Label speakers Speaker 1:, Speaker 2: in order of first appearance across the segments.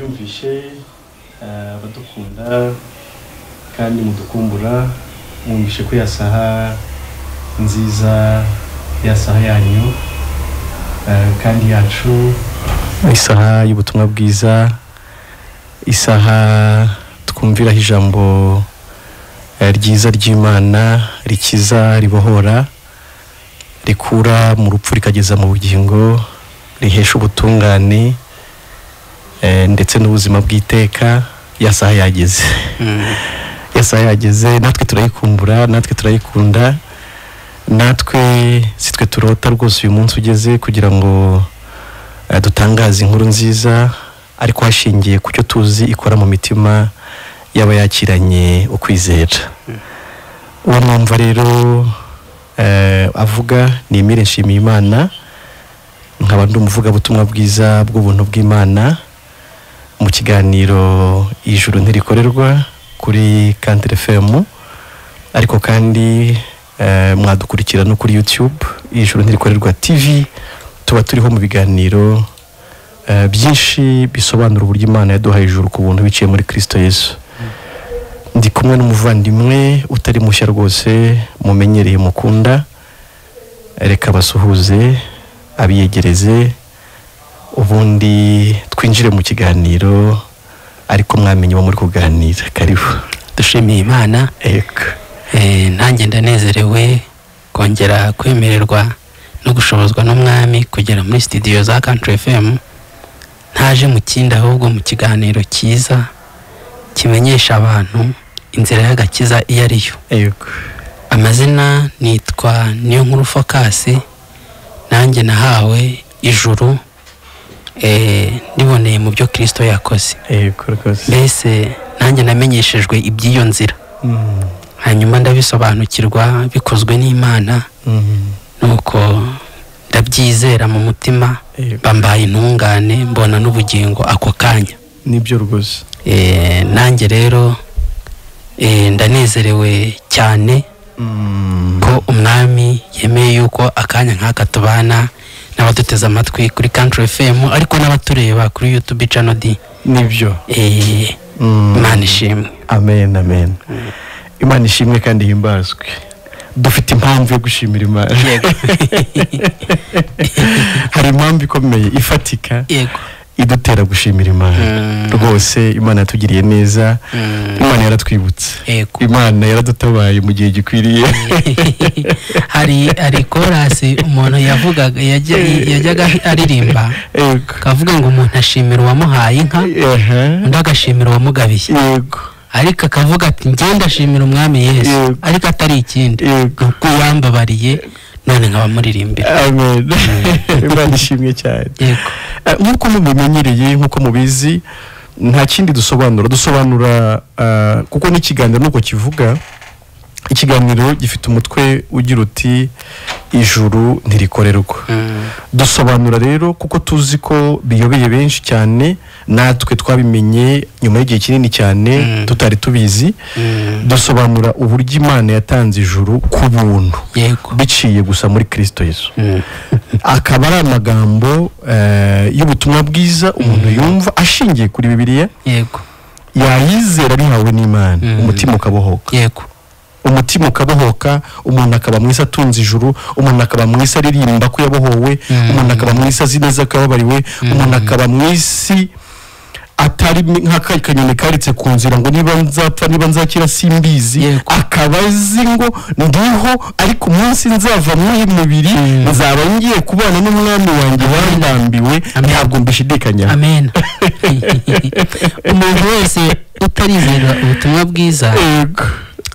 Speaker 1: Mwabyumvishe, abadukunda kandi mudukumbura, mwumvishe ko yasaha nziza, yasaha yanyu kandi yacu, isaha y'ubutumwa bwiza, isaha twumviraho ijambo ryiza ry'Imana rikiza, ribohora, rikura mu rupfu rikageza mu bugingo, rihesha ubutungane ndetse n'ubuzima bw'iteka. Yasaha yageze, yasaha yageze, natwe turayikumbura, natwe turayikunda, natwe sitwe turota rwose uyu munsi ugeze kugira ngo dutangaze inkuru nziza, ariko hashingiye ku cyo tuzi ikora mu mitima yaba yakiranye ukwizera. Uwo mwumva rero avuga ni Emile Nshimiyimana, nkaba ndi umuvugabutumwa bwiza bw'ubuntu bw'Imana mu kiganiro Ijuru Ntirikorerwa kuri Country FM, ariko kandi mwadukurikira no kuri YouTube Ijuru Ntirikorerwa TV. Tuba turiho mu biganiro byinshi bisobanura uburyo Imana yaduhaye ijuru ku buntu biciye muri Kristo Yesu. Ndi kumwe n'umuvandimwe utari mushya rwose, mumenyereye, mukunda. Reka basuhuze, abiyegereze, ubundi twinjire mu kiganiro, ariko mwamenye uwo muri kuganira. Karibu.
Speaker 2: Dushimiye Imana.
Speaker 1: Ego.
Speaker 2: Nanjye ndanezerewe kongera kwemererwa no gushobozwa n'Umwami kugera muri studio za Country FM, ntaje mu kindi ahubwo mu kiganiro cyiza kimenyesha abantu inzira y'agakiza iyo ari yo.
Speaker 1: Ego.
Speaker 2: Amazina nitwa Niyonkuru Focus, nanjye nahawe ijuru niboneye mu byo Kristo yakoze.
Speaker 1: Ego rwose.
Speaker 2: Mbese nanjye namenyeshejwe iby'iyo nzira, hanyuma ndabisobanukirwa bikozwe n'Imana, nuko ndabyizera mu mutima, bambaye intungane, mbona n'ubugingo ako kanya.
Speaker 1: Nibyo rwose.
Speaker 2: Nanjye rero ndanezerewe cyane ko Umwami yemeye yuko akanya nk'aka tubana n'abaduteze amatwi kuri Country FM, ariko n'abatureba kuri YouTube channel D.
Speaker 1: Nibyo.
Speaker 2: Imana ishimwe.
Speaker 1: Amen, amen. Imana ishimwe kandi himbazwe. Dufite impamvu yo gushimira Imana.
Speaker 2: Yego.
Speaker 1: Hari impamvu ikomeye ifatika.
Speaker 2: Yego.
Speaker 1: Idutera gushimira Imana. Rwose Imana yatugiriye neza. Imana yaratwibutse.
Speaker 2: Yego.
Speaker 1: Imana yaradutabaye mu gihe gikwiriye.
Speaker 2: Hari korasi umuntu yavugaga, yajyaga aririmba, akavuga ngo umuntu ashimira uwamuhaye inka, undi agashimira uwamugabiye.
Speaker 1: Yego.
Speaker 2: Ariko akavuga ati njye ndashimira Umwami Yesu, ariko atari ikindi, kuko yambabariye none nkaba muririmbira.
Speaker 1: Amen. Imana ishimwe cyane.
Speaker 2: Yego.
Speaker 1: Nk'uko mubimenyereye, nk'uko mubizi, nta kindi dusobanura, dusobanura kuko n'ikiganiro nuko kivuga. Ikiganiro gifite umutwe ugira uti Ijuru Ntirikorerwa. Dusobanura rero kuko tuzi ko biyobeye benshi cyane, natwe twabimenye nyuma y'igihe kinini cyane tutari tubizi. Dusobanura uburyo Imana yatanze ijuru ku buntu biciye gusa muri Kristo Yesu. Akaba ari amagambo y'ubutumwa bwiza umuntu yumva ashingiye kuri Bibiliya.
Speaker 2: Yego.
Speaker 1: Yayizera bihawe n'Imana, umutima ukabohoka.
Speaker 2: Yego.
Speaker 1: Umutima ukabohoka, umuntu akaba mwisi atunze ijuru, umuntu akaba mwisi aririmba ko yabohowe, umuntu akaba mwisi azi neza ko yababariwe, umuntu akaba mwisi atari nk'akanyoni karitse ku nzira ngo niba nzapfa niba nzakira simbizi, akaba azi ngo ndiho, ariko umunsi nzava muri mubiri nzaba ngiye kubana n'Umwami wanjye wandambiwe, ntabwo mbishidikanya.
Speaker 2: Amen. Umuntu wese utarizera ubutumwa bwiza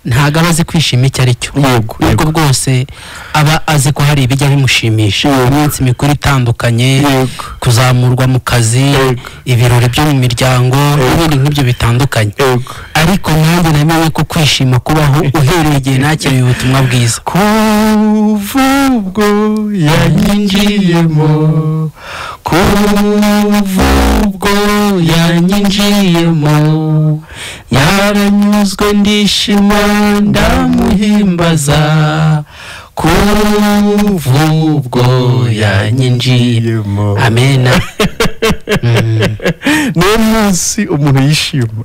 Speaker 2: ntago aba azi kwishima icyo ari cyo. Nubwo bwose aba azi ko hari ibijya bimushimisha, iminsi mikuru itandukanye, kuzamurwa mu kazi, ibirori byo mu miryango n'ibindi nk'ibyo bitandukanye, ariko nanjye namenye ko kwishima kubaho uhereye igihe nakiriye ubutumwa bwiza.
Speaker 1: Kuva ubwo yanyinjiyemo, kuva ubwo
Speaker 2: yanyinjiyemo, yaranyuzwe ndishima ndamuhimbaza, Kuva ubwo yanyinjiyemo. Amena.
Speaker 1: Niwo munsi umuntu yishima.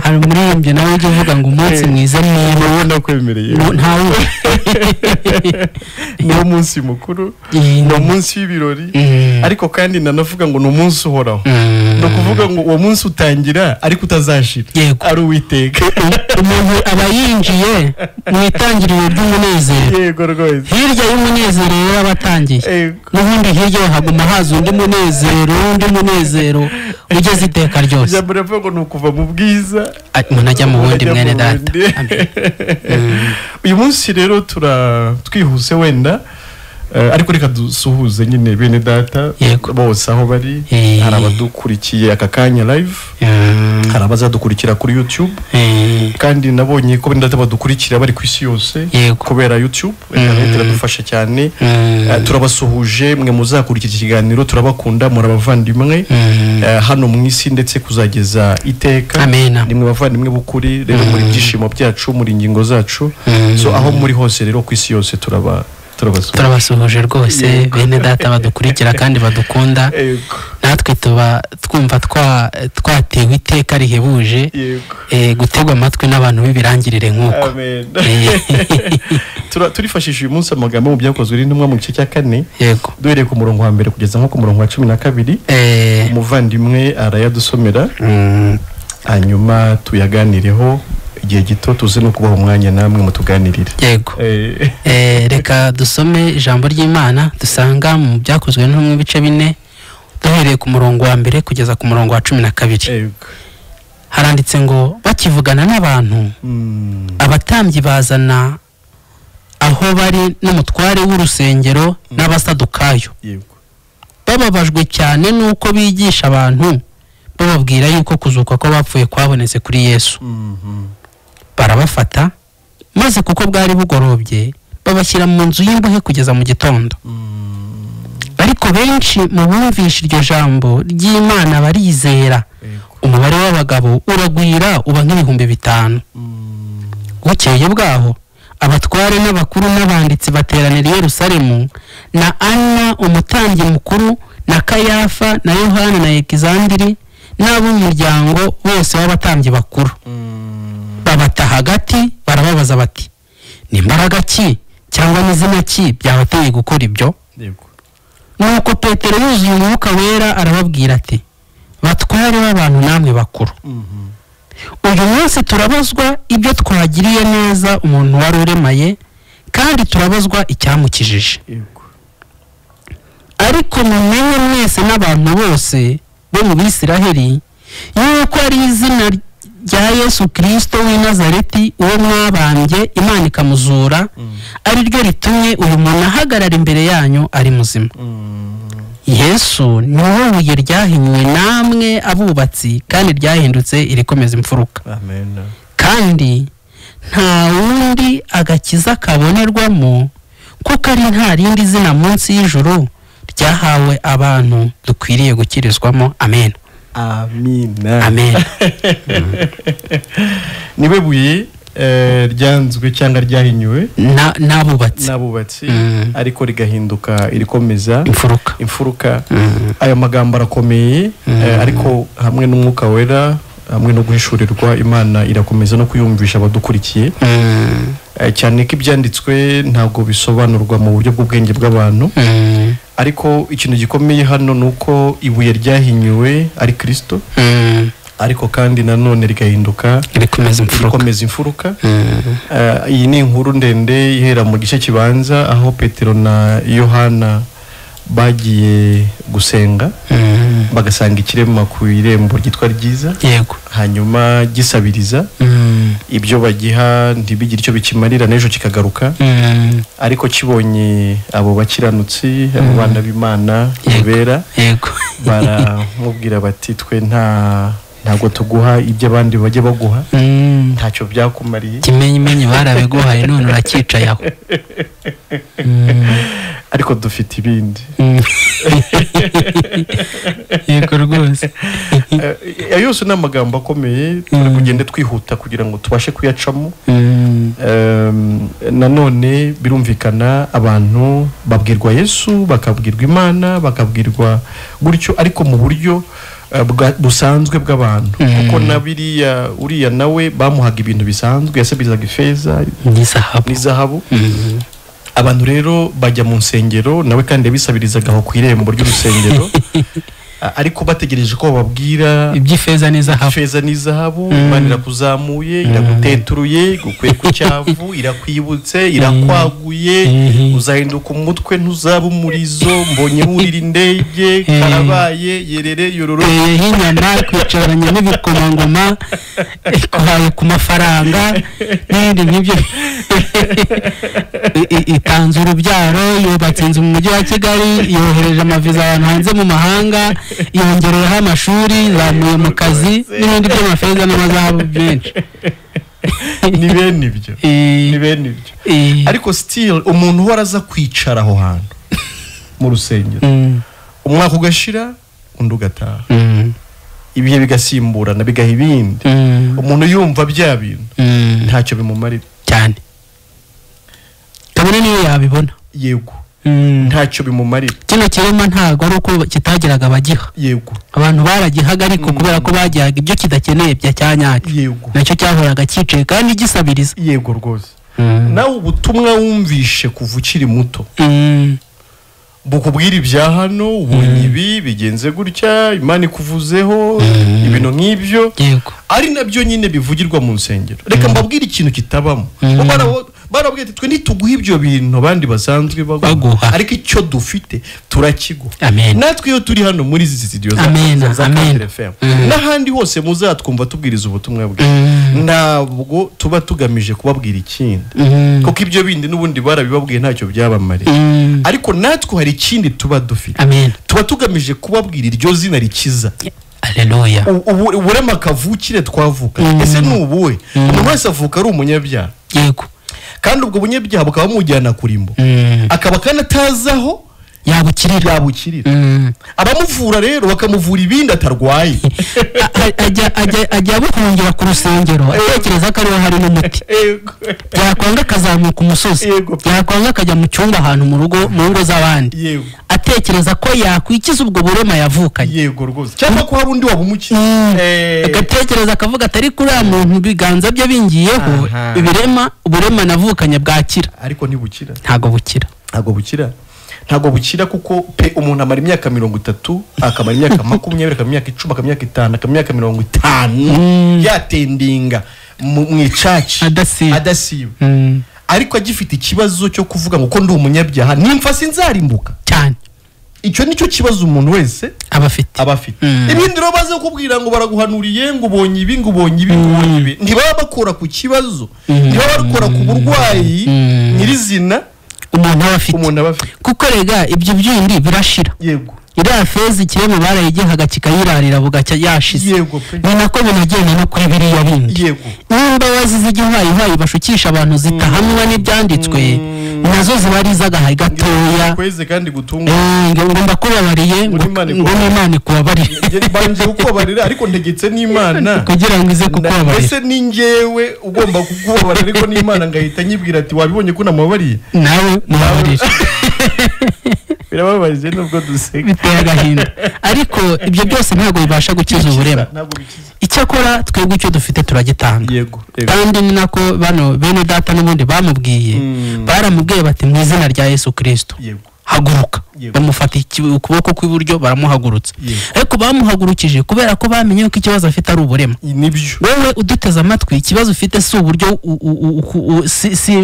Speaker 2: Hari umuririmbyi nawe ujya uvuga ngo umunsi mwiza niba
Speaker 1: wowe nakwemereye.
Speaker 2: Ntawe.
Speaker 1: Niwo munsi mukuru, ni umunsi w'ibirori, ariko kandi nanavuga ngo ni umunsi uhoraho. Ni ukuvuga ngo uwo munsi utangira ariko utazashira, ari uwiteka.
Speaker 2: Umuntu aba yinjiye mu itangiriro ry'umunezero.
Speaker 1: Yego rwose.
Speaker 2: Hirya y'umunezero rero aba atangiye, n'ubundi hirya haguma haza undi munezero, undi munezero ugeze iteka ryose.
Speaker 1: Ijambo rivuga ngo ni ukuva mu bwiza
Speaker 2: umuntu ajya mu bundi, mwene data.
Speaker 1: Uyu munsi rero twihuse wenda, ariko reka dusuhuze nyine bene data bose aho bari. Hari abadukurikiye aka kanya live, hari abazadukurikira kuri YouTube, kandi nabonye ko bene data badukurikira bari ku isi yose kubera YouTube. Internet iradufasha cyane. Turabasuhuje mwe muzakurikira iki kiganiro, turabakunda, muri abavandimwe hano mu isi ndetse kuzageza iteka. Ni mwe bavandimwe b'ukuri rero, muri byishimo byacu, muri ingingo zacu. So aho muri hose rero ku isi yose
Speaker 2: turabasuhuje rwose, bene data badukurikira kandi badukunda. Natwe tuba twumva twatewe iteka rihebuje gutegwa amatwi n'abantu b'ibirangirire nk'uko.
Speaker 1: Turifashisha uyu munsi amagambo mu Byakozwe n'Intumwa mu gice cya 4, duhereye ku murongo wa 1 kugeza nko ku murongo wa 12. Umuvandimwe arayadusomera, hanyuma tuyaganireho igihe gito, tuze no kubaha umwanya namwe mutuganirire.
Speaker 2: Yego. Reka dusome ijambo ry'Imana dusanga mu Byakozwe n'Intumwa ibice 4, duhereye ku murongo wa 1 kugeza ku murongo wa 12. Haranditse ngo bakivugana n'abantu, abatambyi bazana aho bari n'umutware w'urusengero n'abasadukayo. Bababajwe cyane nuko bigisha abantu bababwira yuko kuzuka ko bapfuye kwabonetse kuri Yesu. Barabafata, maze kuko bwari bugorobye babashyira mu nzu y'imbohe kugeza mu gitondo. Ariko benshi mu bumvisha iryo jambo ry'Imana barizera, umubare w'abagabo uragwira uba nk'ibihumbi 5. Bukeye bwaho abatware n'abakuru n'abanditsi bateranira i Yerusalemu, na Ana umutambyi mukuru, na Kayafa na Yohana na Alexandiri n'ab'umuryango bose w'abatambyi bakuru. Babata hagati barababaza bati: ni imbaraga ki cyangwa n'izina ki byabateye gukora ibyo? Nuko Petero yuzuye Umwuka Wera arababwira ati: batware b'abantu namwe bakuru, uyu munsi turabazwa ibyo twagiriye neza umuntu wari uremaye, kandi turabazwa icyamukijije. Ariko mumenye mwese n'abantu bose bo mu Bisiraheli yuko ari izina rya Yesu Kristo w'i Nazareti, uwo mwabambye Imana ikamuzura, ari ryo ritumye uyu muntu ahagarara imbere yanyu ari muzima. Yesu ni wowe buye ryahinywe namwe abubatsi, kandi ryahindutse irikomeza imfuruka. Kandi nta wundi agakiza kabonerwamo, kuko ari nta rindi zina munsi y'ijuru ryahawe abantu dukwiriye gukirizwamo. Amen.
Speaker 1: Amina.
Speaker 2: Amen.
Speaker 1: Niwe buye ryanzwe cyangwa ryahinyuwe
Speaker 2: n'abubatsi,
Speaker 1: ariko rigahinduka irikomeza
Speaker 2: imfuruka.
Speaker 1: Aya magambo arakomeye, ariko hamwe n'Umwuka Wera, hamwe no guhishurirwa Imana irakomeza no kuyumvisha abadukurikiye. Cyane ko ibyanditswe ntabwo bisobanurwa mu buryo bw'ubwenge bw'abantu, ariko ikintu gikomeye hano ni uko ibuye ryahinyuwe ari Kristo, ariko kandi nanone rigahinduka rikomeza imfuruka. Iyi ni inkuru ndende ihera mu gice kibanza aho Petero na Yohana bagiye gusenga, bagasanga ikirema ku irembo ryitwa Ryiza. Hanyuma gisabiriza, ibyo bagiha ntibigire icyo bikimarira, n'ejo kikagaruka. Ariko kibonye abo bakiranutsi, abo bana b'Imana bera, baramubwira bati twe ntabwo tuguha ibyo abandi bajya baguha, ntacyo byakumariye,
Speaker 2: kimenyimenyi barabiguhaye none urakicaye aho,
Speaker 1: ariko dufite ibindi.
Speaker 2: Yego rwose.
Speaker 1: Ayo yose ni amagambo akomeye, turi kugenda twihuta kugira ngo tubashe kuyacamo. Nanone birumvikana abantu babwirwa Yesu, bakabwirwa Imana, bakabwirwa gutyo, ariko mu buryo busanzwe bw'abantu. Kuko na biriya uriya nawe bamuhaga ibintu bisanzwe, yasabirizaga ifeza n'izahabu. Abantu rero bajya mu nsengero, nawe kandi yabisabirizaga aho ku irembo ry'urusengero, ariko bategereje ko bababwira
Speaker 2: iby'ifeza n'izahabu.
Speaker 1: Ifeza n'izahabu, Imana irakuzamuye, iraguteturuye, igukuye ku cyavu, irakwibutse, irakwaguye, uzahinduka umutwe ntuzaba umurizo, mbonye wurira indege, karabaye, yerere, yororo.
Speaker 2: Inyama, kwicaranya n'ibikomangoma, ikuhaye ku mafaranga n'ibindi nk'ibyo. Itanze urubyaro, yubatse inzu mu mujyi wa Kigali, yohereje amaviza abantu hanze mu mahanga, yongereyeho amashuri, zamuye mu kazi n'ibindi by'amafeza n'amazahabu byinshi.
Speaker 1: Ni bene ibyo. Ni bene ibyo. Ariko still umuntu uhora aza kwicara aho hantu mu rusengero, umwaka ugashira undi ugataha, ibihe bigasimburana bigaha ibindi, umuntu yumva bya bintu ntacyo bimumarira
Speaker 2: cyane, kabone niyo yabibona.
Speaker 1: Yego, ntacyo bimumarira.
Speaker 2: Kino kirema ntabwo ari uko kitagiraga abagiha.
Speaker 1: Yego,
Speaker 2: abantu baragihaga, ariko kubera ko bagihaga ibyo kidakeneye bya cyanyacyo, nacyo cyahoraga cyicaye kandi gisabiriza.
Speaker 1: Yego rwose. Nawe ubutumwa wumvishe kuva ukiri muto bukubwira ibya hano, ubonye ibi bigenze gutya, Imana ikuvuzeho ibintu nk'ibyo, ari nabyo nyine bivugirwa mu nsengero. Reka mbabwire ikintu kitabamo. Barabwiye ati twe ntituguha ibyo bintu abandi basanzwe baguha, ariko icyo dufite turakiguha. Natwe iyo turi hano muri izi studio za Kandere FM n'ahandi hose muzatwumva tubwiriza ubutumwa bwe, ntabwo tuba tugamije kubabwira ikindi, kuko ibyo bindi n'ubundi barabibabwiye ntacyo byabamariye. Ariko natwe hari ikindi tuba dufite, tuba tugamije kubabwira iryo zina rikiza.
Speaker 2: Haleluya.
Speaker 1: Uburema kavukire twavuka, ese ni ubuhe? Umuntu wese avuka ari umunyabyaha.
Speaker 2: Yego.
Speaker 1: Kandi ubwo bunyabyaha bukaba bumujyana kurimbo, akaba kandi atazaho
Speaker 2: yabukirira.
Speaker 1: Abamuvura rero bakamuvura ibindi atarwaye.
Speaker 2: Ajya buhungira ku rusengero atekereza ko ariho hari n'umuti. Byakwanga akazamuka umusozi, byakwanga akajya mu cyumba ahantu mu rugo, mu ngo z'abandi, atekereza ko yakwikiza ubwo burema yavukanye.
Speaker 1: Yego rwose. Cyangwa ko hari undi wabumukiza,
Speaker 2: agatekereza akavuga atari kuri uriya muntu ibiganza bye bingiyeho ibirema, uburema navukanye bwakira.
Speaker 1: Ariko ntibukira.
Speaker 2: Ntabwo bukira.
Speaker 1: Ntabwo bukira. Ntabwo bukira, kuko pe umuntu amara imyaka 30, akamara imyaka 20, akamara imyaka 10, akamara imyaka 5, akamara imyaka 50 yatendinga mu icaci adasiba, ariko agifite ikibazo cyo kuvuga ngo ko ndi umunyabyaha nimfa sinzarimbuka
Speaker 2: cyane.
Speaker 1: Icyo nicyo kibazo umuntu wese
Speaker 2: aba afite.
Speaker 1: Ibindi rero baze kukubwira ngo baraguhanuriye, ngo ubonye ibi, ngo ubonye ibi, ngo ubonye ibi, ntibaba bakora ku kibazo, ntibaba bakora ku burwayi nyirizina
Speaker 2: umuntu aba afite. Kuko rega ibyo byindi birashira.
Speaker 1: Yego.
Speaker 2: Iriya feza ikirema barayigihaga kikayirarira bugacya yashize.
Speaker 1: Yego pe.
Speaker 2: Ni nako binagenda no kuri biriya bindi.
Speaker 1: Yego.
Speaker 2: N'imbabazi z'igihayihayi bashukisha abantu zitahamwa n'ibyanditswe, nazo ziba ari iz'agahayi gatoya.
Speaker 1: Kweze kandi gutunga.
Speaker 2: Ngo ndakubabariye, ngo n'Imana ikubabarire.
Speaker 1: Banje kukubabarira ariko ntegetse n'Imana
Speaker 2: kugira ngo ize kukubabarira.
Speaker 1: Ese ni njyewe ugomba kukubabarira, ariko n'Imana ngahita nyibwira ati wabibonye ko namubabariye,
Speaker 2: nawe mubabarire.
Speaker 1: Birababaje nubwo duseka,
Speaker 2: biteye agahinda, ariko ibyo byose ntabwo bibasha gukiza uburema. Icyakora twebwe icyo dufite turagitanga.
Speaker 1: Yego.
Speaker 2: Kandi ni nako bano bene data n'ubundi bamubwiye, baramubwiye bati mu izina rya Yesu Kristo haguruka. Bamufata ukuboko kw'iburyo baramuhagurutsa, ariko bamuhagurukije kubera ko bamenye ko ikibazo afite ari uburema.
Speaker 1: Nibyo.
Speaker 2: Wowe uduteze amatwi, ikibazo ufite si uburyo,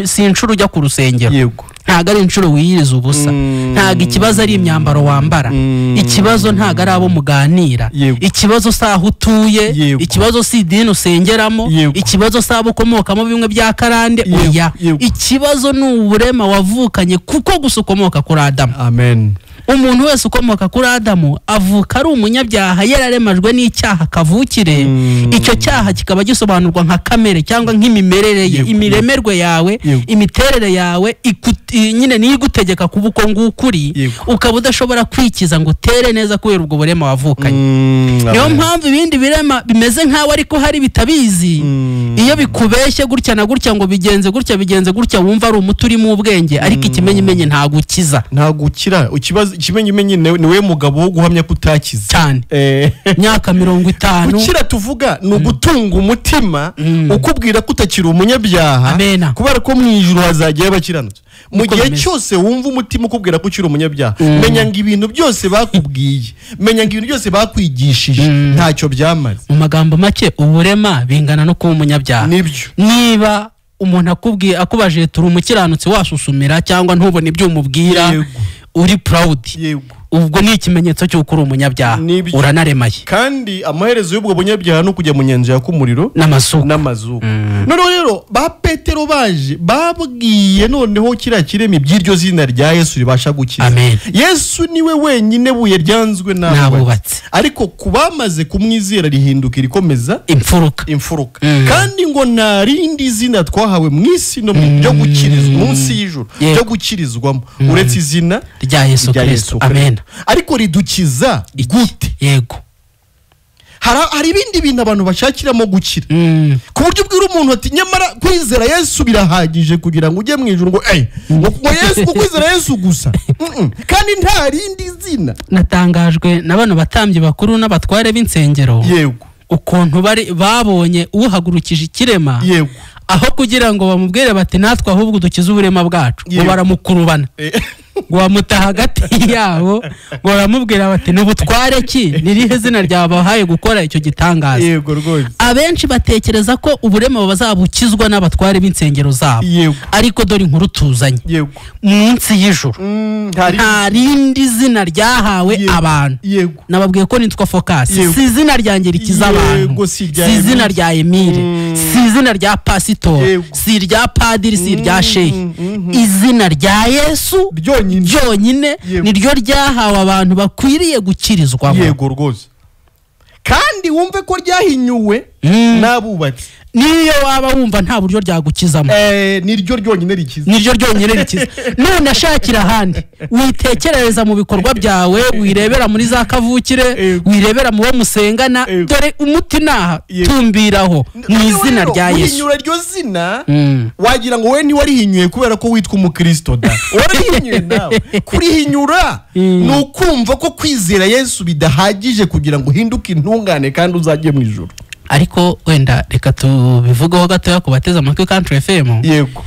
Speaker 2: si inshuro ujya ku rusengero.
Speaker 1: Yego.
Speaker 2: Ntabwo ari inshuro wiyiriza ubusa, ntabwo ikibazo ari imyambaro wambara, ikibazo ntabwo ari abo muganira, ikibazo si aho utuye, ikibazo si idini usengeramo, ikibazo si abo ukomokamo bimwe bya karande. Oya, ikibazo ni uburema wavukanye kuko gusa ukomoka kuri Adamu.
Speaker 1: Amen.
Speaker 2: Umuntu wese ukomoka kuri Adamu avuka ari umunyabyaha, yararemajwe n'icyaha kavukire. Icyo cyaha kikaba gisobanurwa nka kamere cyangwa nk'imimerere ye, imiremerwe yawe, imiterere yawe nyine niyo igutegeka kuba uko ngukuri, ukaba udashobora kwikiza ngo utere neza kubera ubwo burema wavukanye. Niyo mpamvu ibindi birema bimeze nkaho ariko hari bitabizi, iyo bikubeshye gutya na gutya ngo bigenze gutya bigenze gutya, wumva ari umuti urimo ubwenge, ariko ikimenyimenyi ntagukiza.
Speaker 1: Ntagukira. Ikimenyimenyi ni we mugabo wo guhamya kutakiza
Speaker 2: cyane. Myaka 50.
Speaker 1: Gukira tuvuga ni ugutunga umutima ukubwira ko utakiri umunyabyaha, kubera ko mu ijuru hazagiye abakiranutse. Mu gihe cyose wumva umutima ukubwira ko ukiri umunyabyaha, menya ngo ibintu byose bakubwiye, menya ngo ibintu byose bakwigishije ntacyo byamaze.
Speaker 2: Mu magambo make, uburema bingana no kuba umunyabyaha.
Speaker 1: Nibyo.
Speaker 2: Niba umuntu akubwiye akubajije turi umukiranutsi, wasusumira cyangwa ntubone ibyo umubwira, uri proud, ubwo ni ikimenyetso cy'uko uri umunyabyaha, uranaremaye.
Speaker 1: Kandi amaherezo y'ubwo bunyabyaha no kujya mu nyanja yaka umuriro n'amazuku. Noneho rero ba Petero baje babwiye noneho kiriya kirema iby'iryo zina rya Yesu ribasha gukiza. Yesu niwe wenyine buye ryanzwe n'abubatsi, ariko kubamaze kumwizera rihinduka irikomeza
Speaker 2: imfuruka.
Speaker 1: Kandi ngo nta rindi zina twahawe mu isi no ryo gukirizwa munsi y'ijuru ryo gukirizwamo uretse izina
Speaker 2: rya Yesu Kristo. Amen.
Speaker 1: Ariko ridukiza gute?
Speaker 2: Yego.
Speaker 1: Hari ibindi bintu abantu bashakiramo gukira, ku buryo ubwira umuntu ati nyamara kwizera Yesu birahagije kugira ngo ujye mu ijuru, ngo ngo Yesu, kwizera Yesu gusa, kandi nta rindi zina.
Speaker 2: Natangajwe na bano batambyi bakuru n'abatware b'insengero,
Speaker 1: yego,
Speaker 2: ukuntu bari babonye uhagurukije ikirema,
Speaker 1: yego,
Speaker 2: aho kugira ngo bamubwire bati natwe ahubwo dukize uburema bwacu, ngo baramukurubana, ngo bamuta hagati yabo, ngo baramubwira bati n'ubutware ki, nirihe zina ryabahaye gukora icyo gitangaza?
Speaker 1: Yego rwose.
Speaker 2: Abenshi batekereza ko uburema bazabukizwa n'abatware b'insengero zabo, ariko dore inkuru tuzanye munsi y'ijuru nta rindi zina ryahawe abantu. Nababwiye ko nitwa Focus, si izina ryanjye rikiza abantu, si izina rya Emile, si izina rya pasitori, si irya padiri, si irya shehi, izina rya Yesu ryonyine niryo ryahawe abantu bakwiriye gukirizwamo.
Speaker 1: Yego rwose. Kandi wumve ko ryahinyuwe n'abubatsi.
Speaker 2: Niyo waba wumva nta buryo ryagukizamo,
Speaker 1: niryo ryonyine rikiza,
Speaker 2: niryo ryonyine rikiza. None ashakira ahandi, witekerereza mu bikorwa byawe, wirebera muri za kavukire, wirebera mu bo musengana, dore umuti naha tumbiraho mu izina rya Yesu.
Speaker 1: Uhinyura iryo zina, wagira ngo we ni warihinyuye kubera ko witwa umukristo da. Warihinyuye nawe. Kurihinyura ni ukumva ko kwizera Yesu bidahagije kugira ngo uhinduke intungane kandi uzajye mu ijuru.
Speaker 2: Ariko wenda reka tubivugeho gatoya ku bateze amatwi Country FM.
Speaker 1: Yego.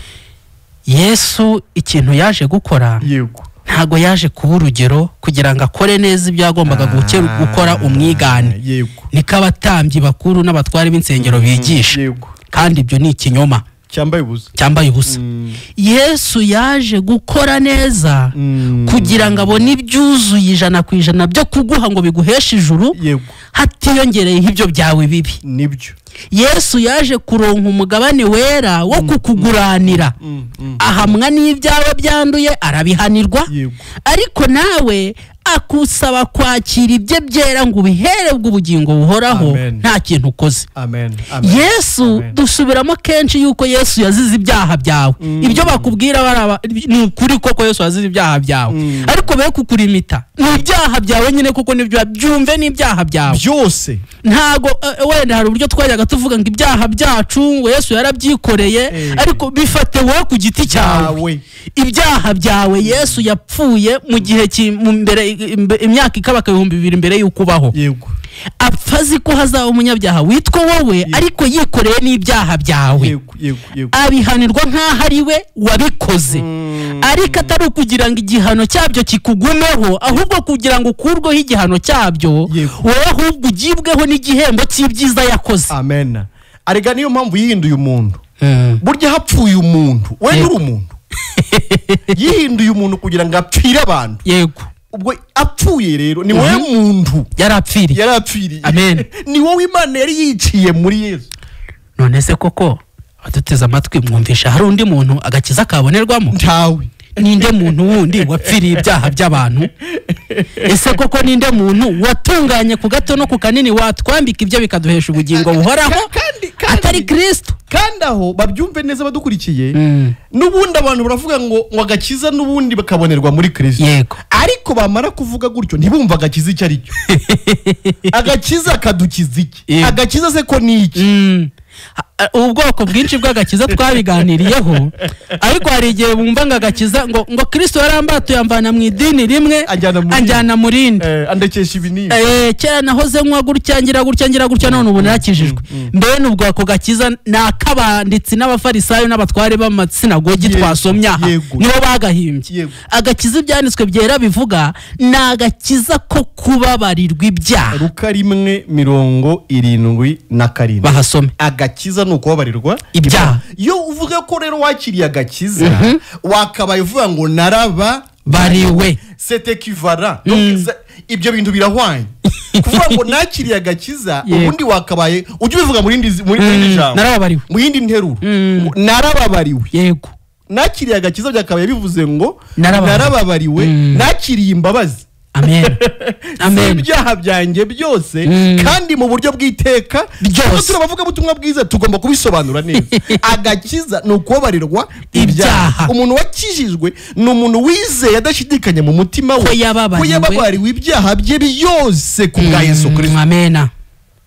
Speaker 2: Yesu ikintu yaje gukora,
Speaker 1: yego,
Speaker 2: ntago yaje kuba urugero kugira ngo akore neza ibyo yagombaga gukora umwigane.
Speaker 1: Yego.
Speaker 2: Niko abatambyi bakuru n'abatware b'insengero bigisha.
Speaker 1: Yego.
Speaker 2: Kandi ibyo ni ikinyoma
Speaker 1: cyambaye ubusa.
Speaker 2: Cyambaye ubusa. Yesu yaje gukora neza kugira ngo abone ibyuzuye 100% byo kuguha ngo biguheshe ijuru, hatiyongereye ibyo byawe bibi.
Speaker 1: Nibyo.
Speaker 2: Yesu yaje kuronka umugabane wera wo kukuguranira, ahamwa n'ibyawe byanduye arabihanirwa, ariko nawe akusaba kwakira ibye byera ngo ubiherebwe ubugingo buhoraho nta kintu ukoze.
Speaker 1: Amen.
Speaker 2: Yesu dusubiramo kenshi yuko Yesu yazize ibyaha byawe. Ibyo bakubwira baraba ni ukuri koko Yesu yazize ibyaha byawe, ariko be kukurimita ni ibyaha byawe nyine, kuko nibyo byumve n'ibyaha byawe
Speaker 1: byose.
Speaker 2: Ntago wenda hari uburyo twajyaga tuvuga ngo ibyaha byacu ngo Yesu yarabyikoreye, ariko bifate wowe ku giti cyawe. Ibyaha byawe Yesu yapfuye mu gihe mbere imyaka ikabaka 2000 mbere y'ukubaho.
Speaker 1: Yego.
Speaker 2: Apfa azi ko hazaba umunyabyaha witwa wowe, ariko yikoreye n'ibyaha byawe.
Speaker 1: Yego.
Speaker 2: Abihanirwa nkaho ari we wabikoze, ariko atari ukugira ngo igihano cyabyo kikugumeho, ahubwo kugira ngo ukurweho igihano cyabyo, wowe ahubwo ugibweho n'igihembo cy'ibyiza yakoze.
Speaker 1: Amen. Arega niyo mpamvu yihinduye umuntu. Burya hapfuye umuntu, we uri umuntu. Yihinduye umuntu kugira ngo apfire abantu.
Speaker 2: Yego.
Speaker 1: Ubwo apfuye rero ni wowe muntu
Speaker 2: yarapfiriye. Amen.
Speaker 1: Ni wowe Imana yari yiciye muri Yesu.
Speaker 2: None se koko abaduteze amatwi mwumvisha hari undi muntu agakiza kabonerwamo?
Speaker 1: Ntawe.
Speaker 2: Ninde muntu wundi wapfiriye ibyaha by'abantu? Ese koko ninde muntu watunganye ku gato no ku kanini watwambika ibyo bikaduhesha ubugingo buhoraho atari Kristo?
Speaker 1: Kandi aho babyumve neza badukurikiye, n'ubundi abantu baravuga ngo agakiza n'ubundi bakabonerwa muri Kristo. Ariko bamara kuvuga gutyo ntibumva agakiza icyo ari cyo. Agakiza kadukiza iki? Agakiza se ko ni iki?
Speaker 2: Ubwoko bwinshi bw'agakiza twabiganiriyeho, ariko hari igihe bumva ngo agakiza ngo Kristo yarambatuye amvana mu idini rimwe anjyana mu rindi,
Speaker 1: andekesha ibinini,
Speaker 2: kera nahoze nywa gutya ngira gutya ngira gutya none ubu narakijijwe. Mbene ubwo ako gakiza ni ak'abanditsi n'abafarisayo n'abatware b'amasinagogi twasomye aha, nibo bagahimbye. Agakiza ibyanditswe byera bivuga ni agakiza ko kubabarirwa ibyaha.
Speaker 1: Luka 1:77
Speaker 2: bahasome.
Speaker 1: Agakiza ni ukubabarirwa
Speaker 2: ibyaha.
Speaker 1: Iyo uvuga ko rero wakiriye agakiza, wakabaye uvuga ngo naraba
Speaker 2: bariwe,
Speaker 1: c'est équivalent. Donc ibyo bintu birahwanye. Kuvuga ngo nakiriye agakiza, ubundi wakabaye ujye ubivuga muri indi jambo,
Speaker 2: narababariwe,
Speaker 1: mu yindi nteruro, narababariwe.
Speaker 2: Yego,
Speaker 1: nakiriye agakiza byakabaye bivuze ngo narababariwe, nakiriye imbabazi.
Speaker 2: Amen. Amen.
Speaker 1: Ibyaha byanjye byose kandi mu buryo bw'iteka
Speaker 2: byose.
Speaker 1: Turabavuga ubutumwa bwiza tugomba kubisobanura neza. Agakiza ni ukubabarirwa ibyaha. Umuntu wakijijwe ni umuntu wizeye adashidikanya mu mutima we ko yababariwe ibyaha bye byose ku bwa Yesu Kristo.
Speaker 2: Amen.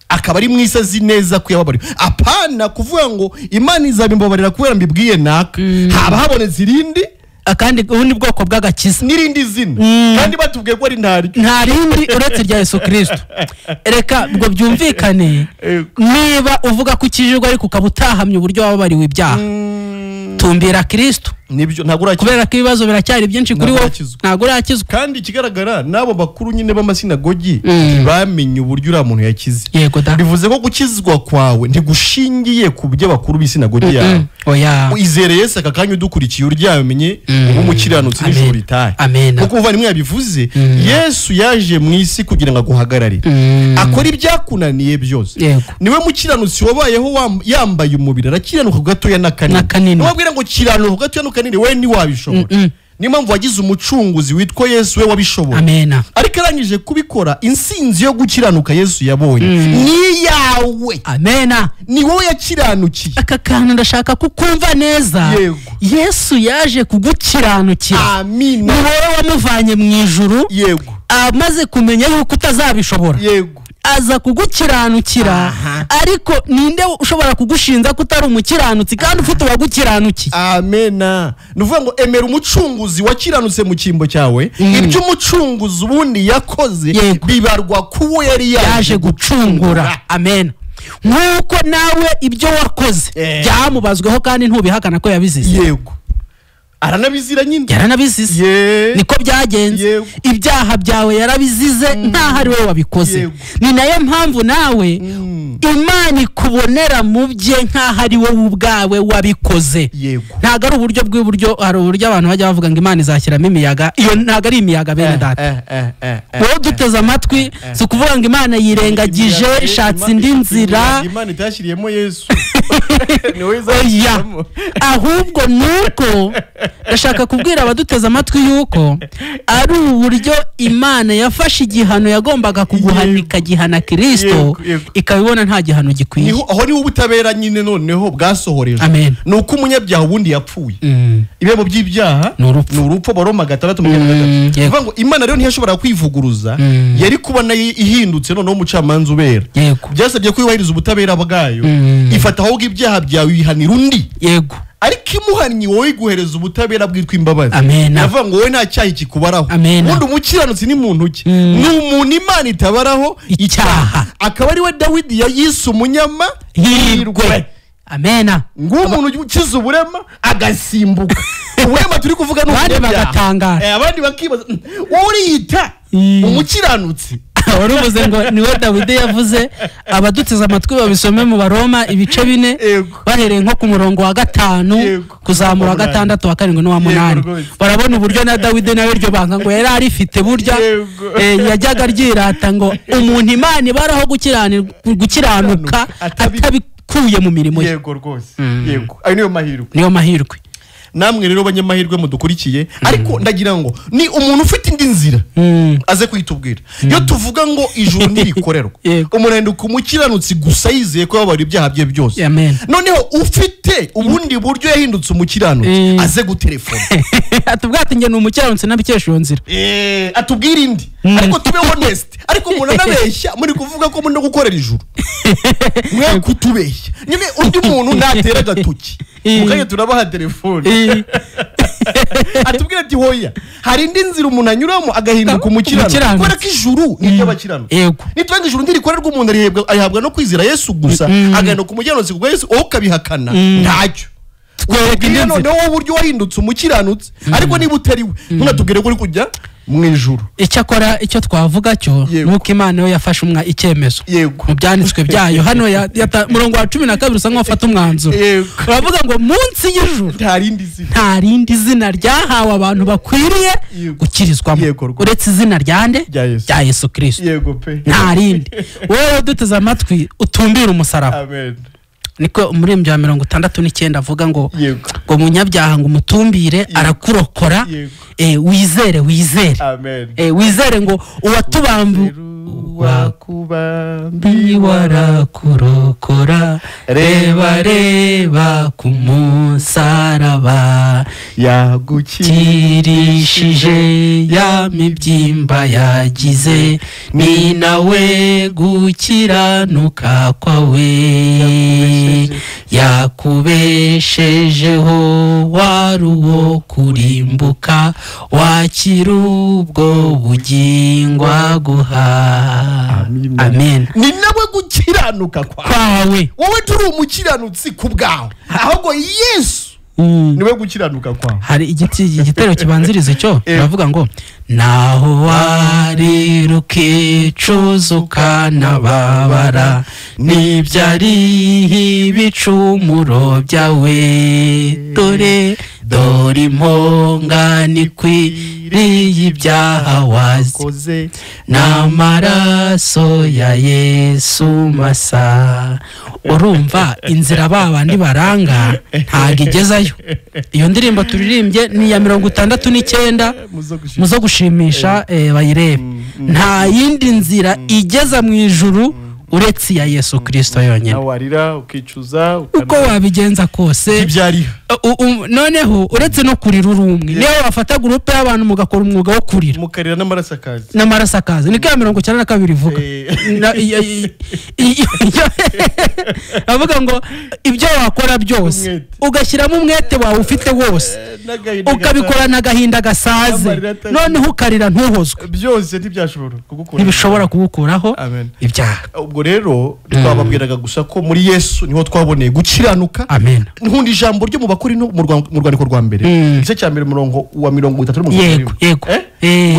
Speaker 1: Akaba ari mwisa azi neza ko yababariwe. Apana kuvuga ngo Imana izabimbabarira kubera mbibwiye naka. Haba habonetse irindi
Speaker 2: akandi ubundi bwoko bw'agakiza
Speaker 1: n'irindi zina, kandi batubwiye ko ari ntaryo,
Speaker 2: nta rindi uretse rya Yesu Kristo. Reka ngo byumvikane, niba uvuga ko ukijijwe ariko ukaba utahamye uburyo wababariwe ibyaha, tumbira Kristo.
Speaker 1: Nibyo, ntabwo urakizwa,
Speaker 2: kubera ko ibibazo biracyari byinshi kuri wowe, ntabwo urakizwa.
Speaker 1: Kandi ikigaragara n'abo bakuru nyine b'amasinagogi bamenye uburyo uriya muntu yakize. Bivuze ko gukizwa kwawe ntigushingiye ku byo bakuru b'isinagogi yawe.
Speaker 2: Oya,
Speaker 1: izere Yesu aka kanya udukurikiye uryamenye ubu umukiranutsi n'ijuru ritahe. Kuko umuvandimwe yabivuze, Yesu yaje mu isi kugira ngo aguhagararire, akora ibyakunaniye byose. Niwe mukiranutsi wabayeho yambaye umubiri, arakiranuka gatoya na kanini. Wabwira ngo kiranuka gatoya na kanini, we ntiwabishobora. Niyo mpamvu wagize umucunguzi witwa Yesu, we wabishobora.
Speaker 2: Amen.
Speaker 1: Ariko arangije kubikora, insinzi yo gukiranuka Yesu yabonye ni yawe.
Speaker 2: Amen.
Speaker 1: Ni wowe yakiranukiye.
Speaker 2: Aka kantu ndashaka kukumva neza. Yesu yaje kugukiranukira.
Speaker 1: Amen.
Speaker 2: Ni wowe wamuvanye mu ijuru.
Speaker 1: Yego.
Speaker 2: Amaze kumenya yuko utazabishobora.
Speaker 1: Yego.
Speaker 2: Aza kugukiranukira. Ariko ninde ushobora kugushinza ko utari umukiranutsi kandi ufite uwagukiranukiye?
Speaker 1: Amena. Nuvuga ngo emera umucunguzi wakiranutse mu cyimbo cyawe. Ibyo umucunguzi ubundi yakoze bibarwa kuwo yari
Speaker 2: yaje gucungura. Amen. Nkuko nawe ibyo wakoze byamubazweho kandi ntubihakana ko yabizize.
Speaker 1: Yego. Aranabizira nyine.
Speaker 2: Yaranabizize. Niko byagenze. Ibyaha byawe yarabizize nkaho ari wowe wabikoze. Ni nayo mpamvu nawe Imana ikubonera mu bye nkaho ari wowe ubwawe wabikoze. Ntago ari uburyo bw'iburyo, hari uburyo abantu bajya bavuga ngo Imana izashyiramo imiyaga. Iyo ntago ari imiyaga bene data. Wowe duteze amatwi, si ukuvuga ngo Imana yirengagije ishatse indi nzira.
Speaker 1: Imana itashyiriyemo Yesu.
Speaker 2: Oya. Ahubwo nuko ndashaka kubwira abaduteze amatwi yuko ari uburyo Imana yafashe igihano yagombaga kuguhanika gihana Kristo, ikabibona nta gihano gikwiye.
Speaker 1: Aho niho ubutabera nyine noneho bwasohorejwe. Nuko umunyabyaha ubundi yapfuye. Ibihembo by'ibyaha ni urupfu. Baroma 6:23. Bivuga ngo Imana rero ntiyashobora kwivuguruza, yari kubona ihindutse noneho umucamanza ubera. Byasabye ko yubahiriza ubutabera bwayo, ifata ahubwo ibyaha byawe bihanira undi.
Speaker 2: Yego.
Speaker 1: Ariko imuhannye wowe iguhereza ubutabera bwitwa imbabazi. Navuga ngo wowe nta cyaha kikubaraho. Ubundi umukiranutsi ni muntu ki? Ni umuntu Imana itabaraho
Speaker 2: icyaha.
Speaker 1: Akaba ari we Dawidi yayise umunyama
Speaker 2: hirwe. Amena.
Speaker 1: Ngo umuntu ukiza uburema agasimbuka. Uburema turi kuvuga ni
Speaker 2: abandi bagatangara.
Speaker 1: Abandi bakibaza wowe uriyita umukiranutsi.
Speaker 2: Waruvuze ngo niwe Dawidi yavuze. Abaduteze amatwi babisome mu Baroma ibice 4 bahereye nko ku murongo wa 5 kuzamura 6 wa 7 n'uwa 8. Barabona uburyo na Dawidi nawe ryo banga ngo yari arifite burya yajyaga ryirata ngo umuntu Imana ibaraho gukiranuka atabikuye mu mirimo ye.
Speaker 1: Yego rwose. Yego. Ayo niyo mahirwe.
Speaker 2: Niyo mahirwe.
Speaker 1: Namwe rero banyamahirwe mudukurikiye, ariko ndagira ngo ni umuntu ufite indi nzira aze kuyitubwira. Iyo tuvuga ngo ijuru ntirikorerwa, umuntu ahinduka umukiranutsi gusa yizeye ko yababariwe ibyaha bye byose. Noneho ufite ubundi buryo yahindutse umukiranutsi aze gutelefona
Speaker 2: atubwira ati njye ni umukiranutsi nabikesha iyo nzira,
Speaker 1: atubwira indi, ariko tube honest. Ariko umuntu anabeshya muri kuvuga ko muri no gukorera ijuru, mwe kutubeshya nyine. Undi muntu natera agatoki mukanya turabaha telefone atubwira ati hoya hari indi nzira umuntu anyuramo agahinduka umukiranutsi, kubera ko ijuru ni iry'abakiranutsi. Nitwenga ijuru ntirikorerwa umuntu arihabwa no kwizera Yesu gusa, agahinduka umukiranutsi kubwa Yesu, wowe ukabihakana ntacyo. Twereke noneho uburyo wahindutse umukiranutsi, ariko niba utari we ntunatubwire ko uri kujya mu ijuru.
Speaker 2: Icyakora icyo twavuga cyo nuko Imana yo yafashe icyemezo mu byanditswe byayo hano murongo wa 12 usa nk'ufata umwanzuro. Uravuga ngo munsi y'ijuru nta rindi zina ryahawe abantu bakwiriye gukirizwamo uretse izina ryande rya Yesu Kristo. Nta rindi. Wowe duteze amatwi utumbira umusaraba. Niko umuririmbyi wa 69 avuga ngo ngo munyabyaha ngo umutumbire arakurokora, wizere wizere.
Speaker 1: Amen.
Speaker 2: Wizere ngo uwatubambu
Speaker 1: wakubambi
Speaker 2: warakurokora, reba reba ku musaraba
Speaker 1: yagukirishije
Speaker 2: ya mibyimba yagize, ni nawe gukiranuka kwawe yakubeshejeho, wari uwo kurimbuka wakira ubwo bugingo aguha. Amen.
Speaker 1: Ni nawe gukiranuka kwawe. Wowe turi umukiranutsi ku bwawe, ahubwo Yesu niwe gukiranuka kwawe.
Speaker 2: Hari igitero kibanziriza icyo baravuga ngo naho wari rukicuza ukanababara n'ibyari ibicumuro byawe, dore dore impongano ikwiriye ibyaha wakoze n'amaraso ya Yesu masa. Urumva inzira babandi baranga ntago igezayo. Iyo ndirimbo turirimbye ni ya 69 muzo gushimisha bayirebe. Nta yindi nzira igeza mu ijuru uretse ya Yesu Kristo yonyine.
Speaker 1: Nawarira ukicuza
Speaker 2: uko wabigenza kose noneho uretse no kurira urumwe, niyo wafata groupe y'abantu mugakora umwuga wo kurira
Speaker 1: mukarira n'amaraso akaza,
Speaker 2: n'amaraso akaza. Niko ya 92 ivuga avuga ngo ibyo wakora byose ugashyiramo umwete wawe ufite wose ukabikorana agahinda gasaze, noneho ukarira ntuhozwe,
Speaker 1: byose ntibyashobora kugukuraho,
Speaker 2: ntibishobora kugukuraho ibyaha.
Speaker 1: Ubwo rero twababwiraga gusa ko muri Yesu niho twaboneye gukiranuka.
Speaker 2: Amen.
Speaker 1: Nkundi ijambo ryo mu Bakorinto mu rwandiko rwa mbere igice cya mbere murongo wa 30.
Speaker 2: Yego.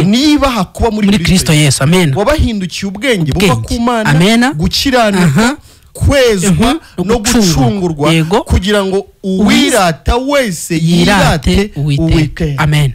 Speaker 1: Niba hakuba muri
Speaker 2: Kristo Yesu. Amen.
Speaker 1: Wabahindukiye ubwenge buva ku Mana, gukiranuka, kwezwa no gucungurwa, kugira ngo uwirata wese yirate Uwiteka.
Speaker 2: Amen.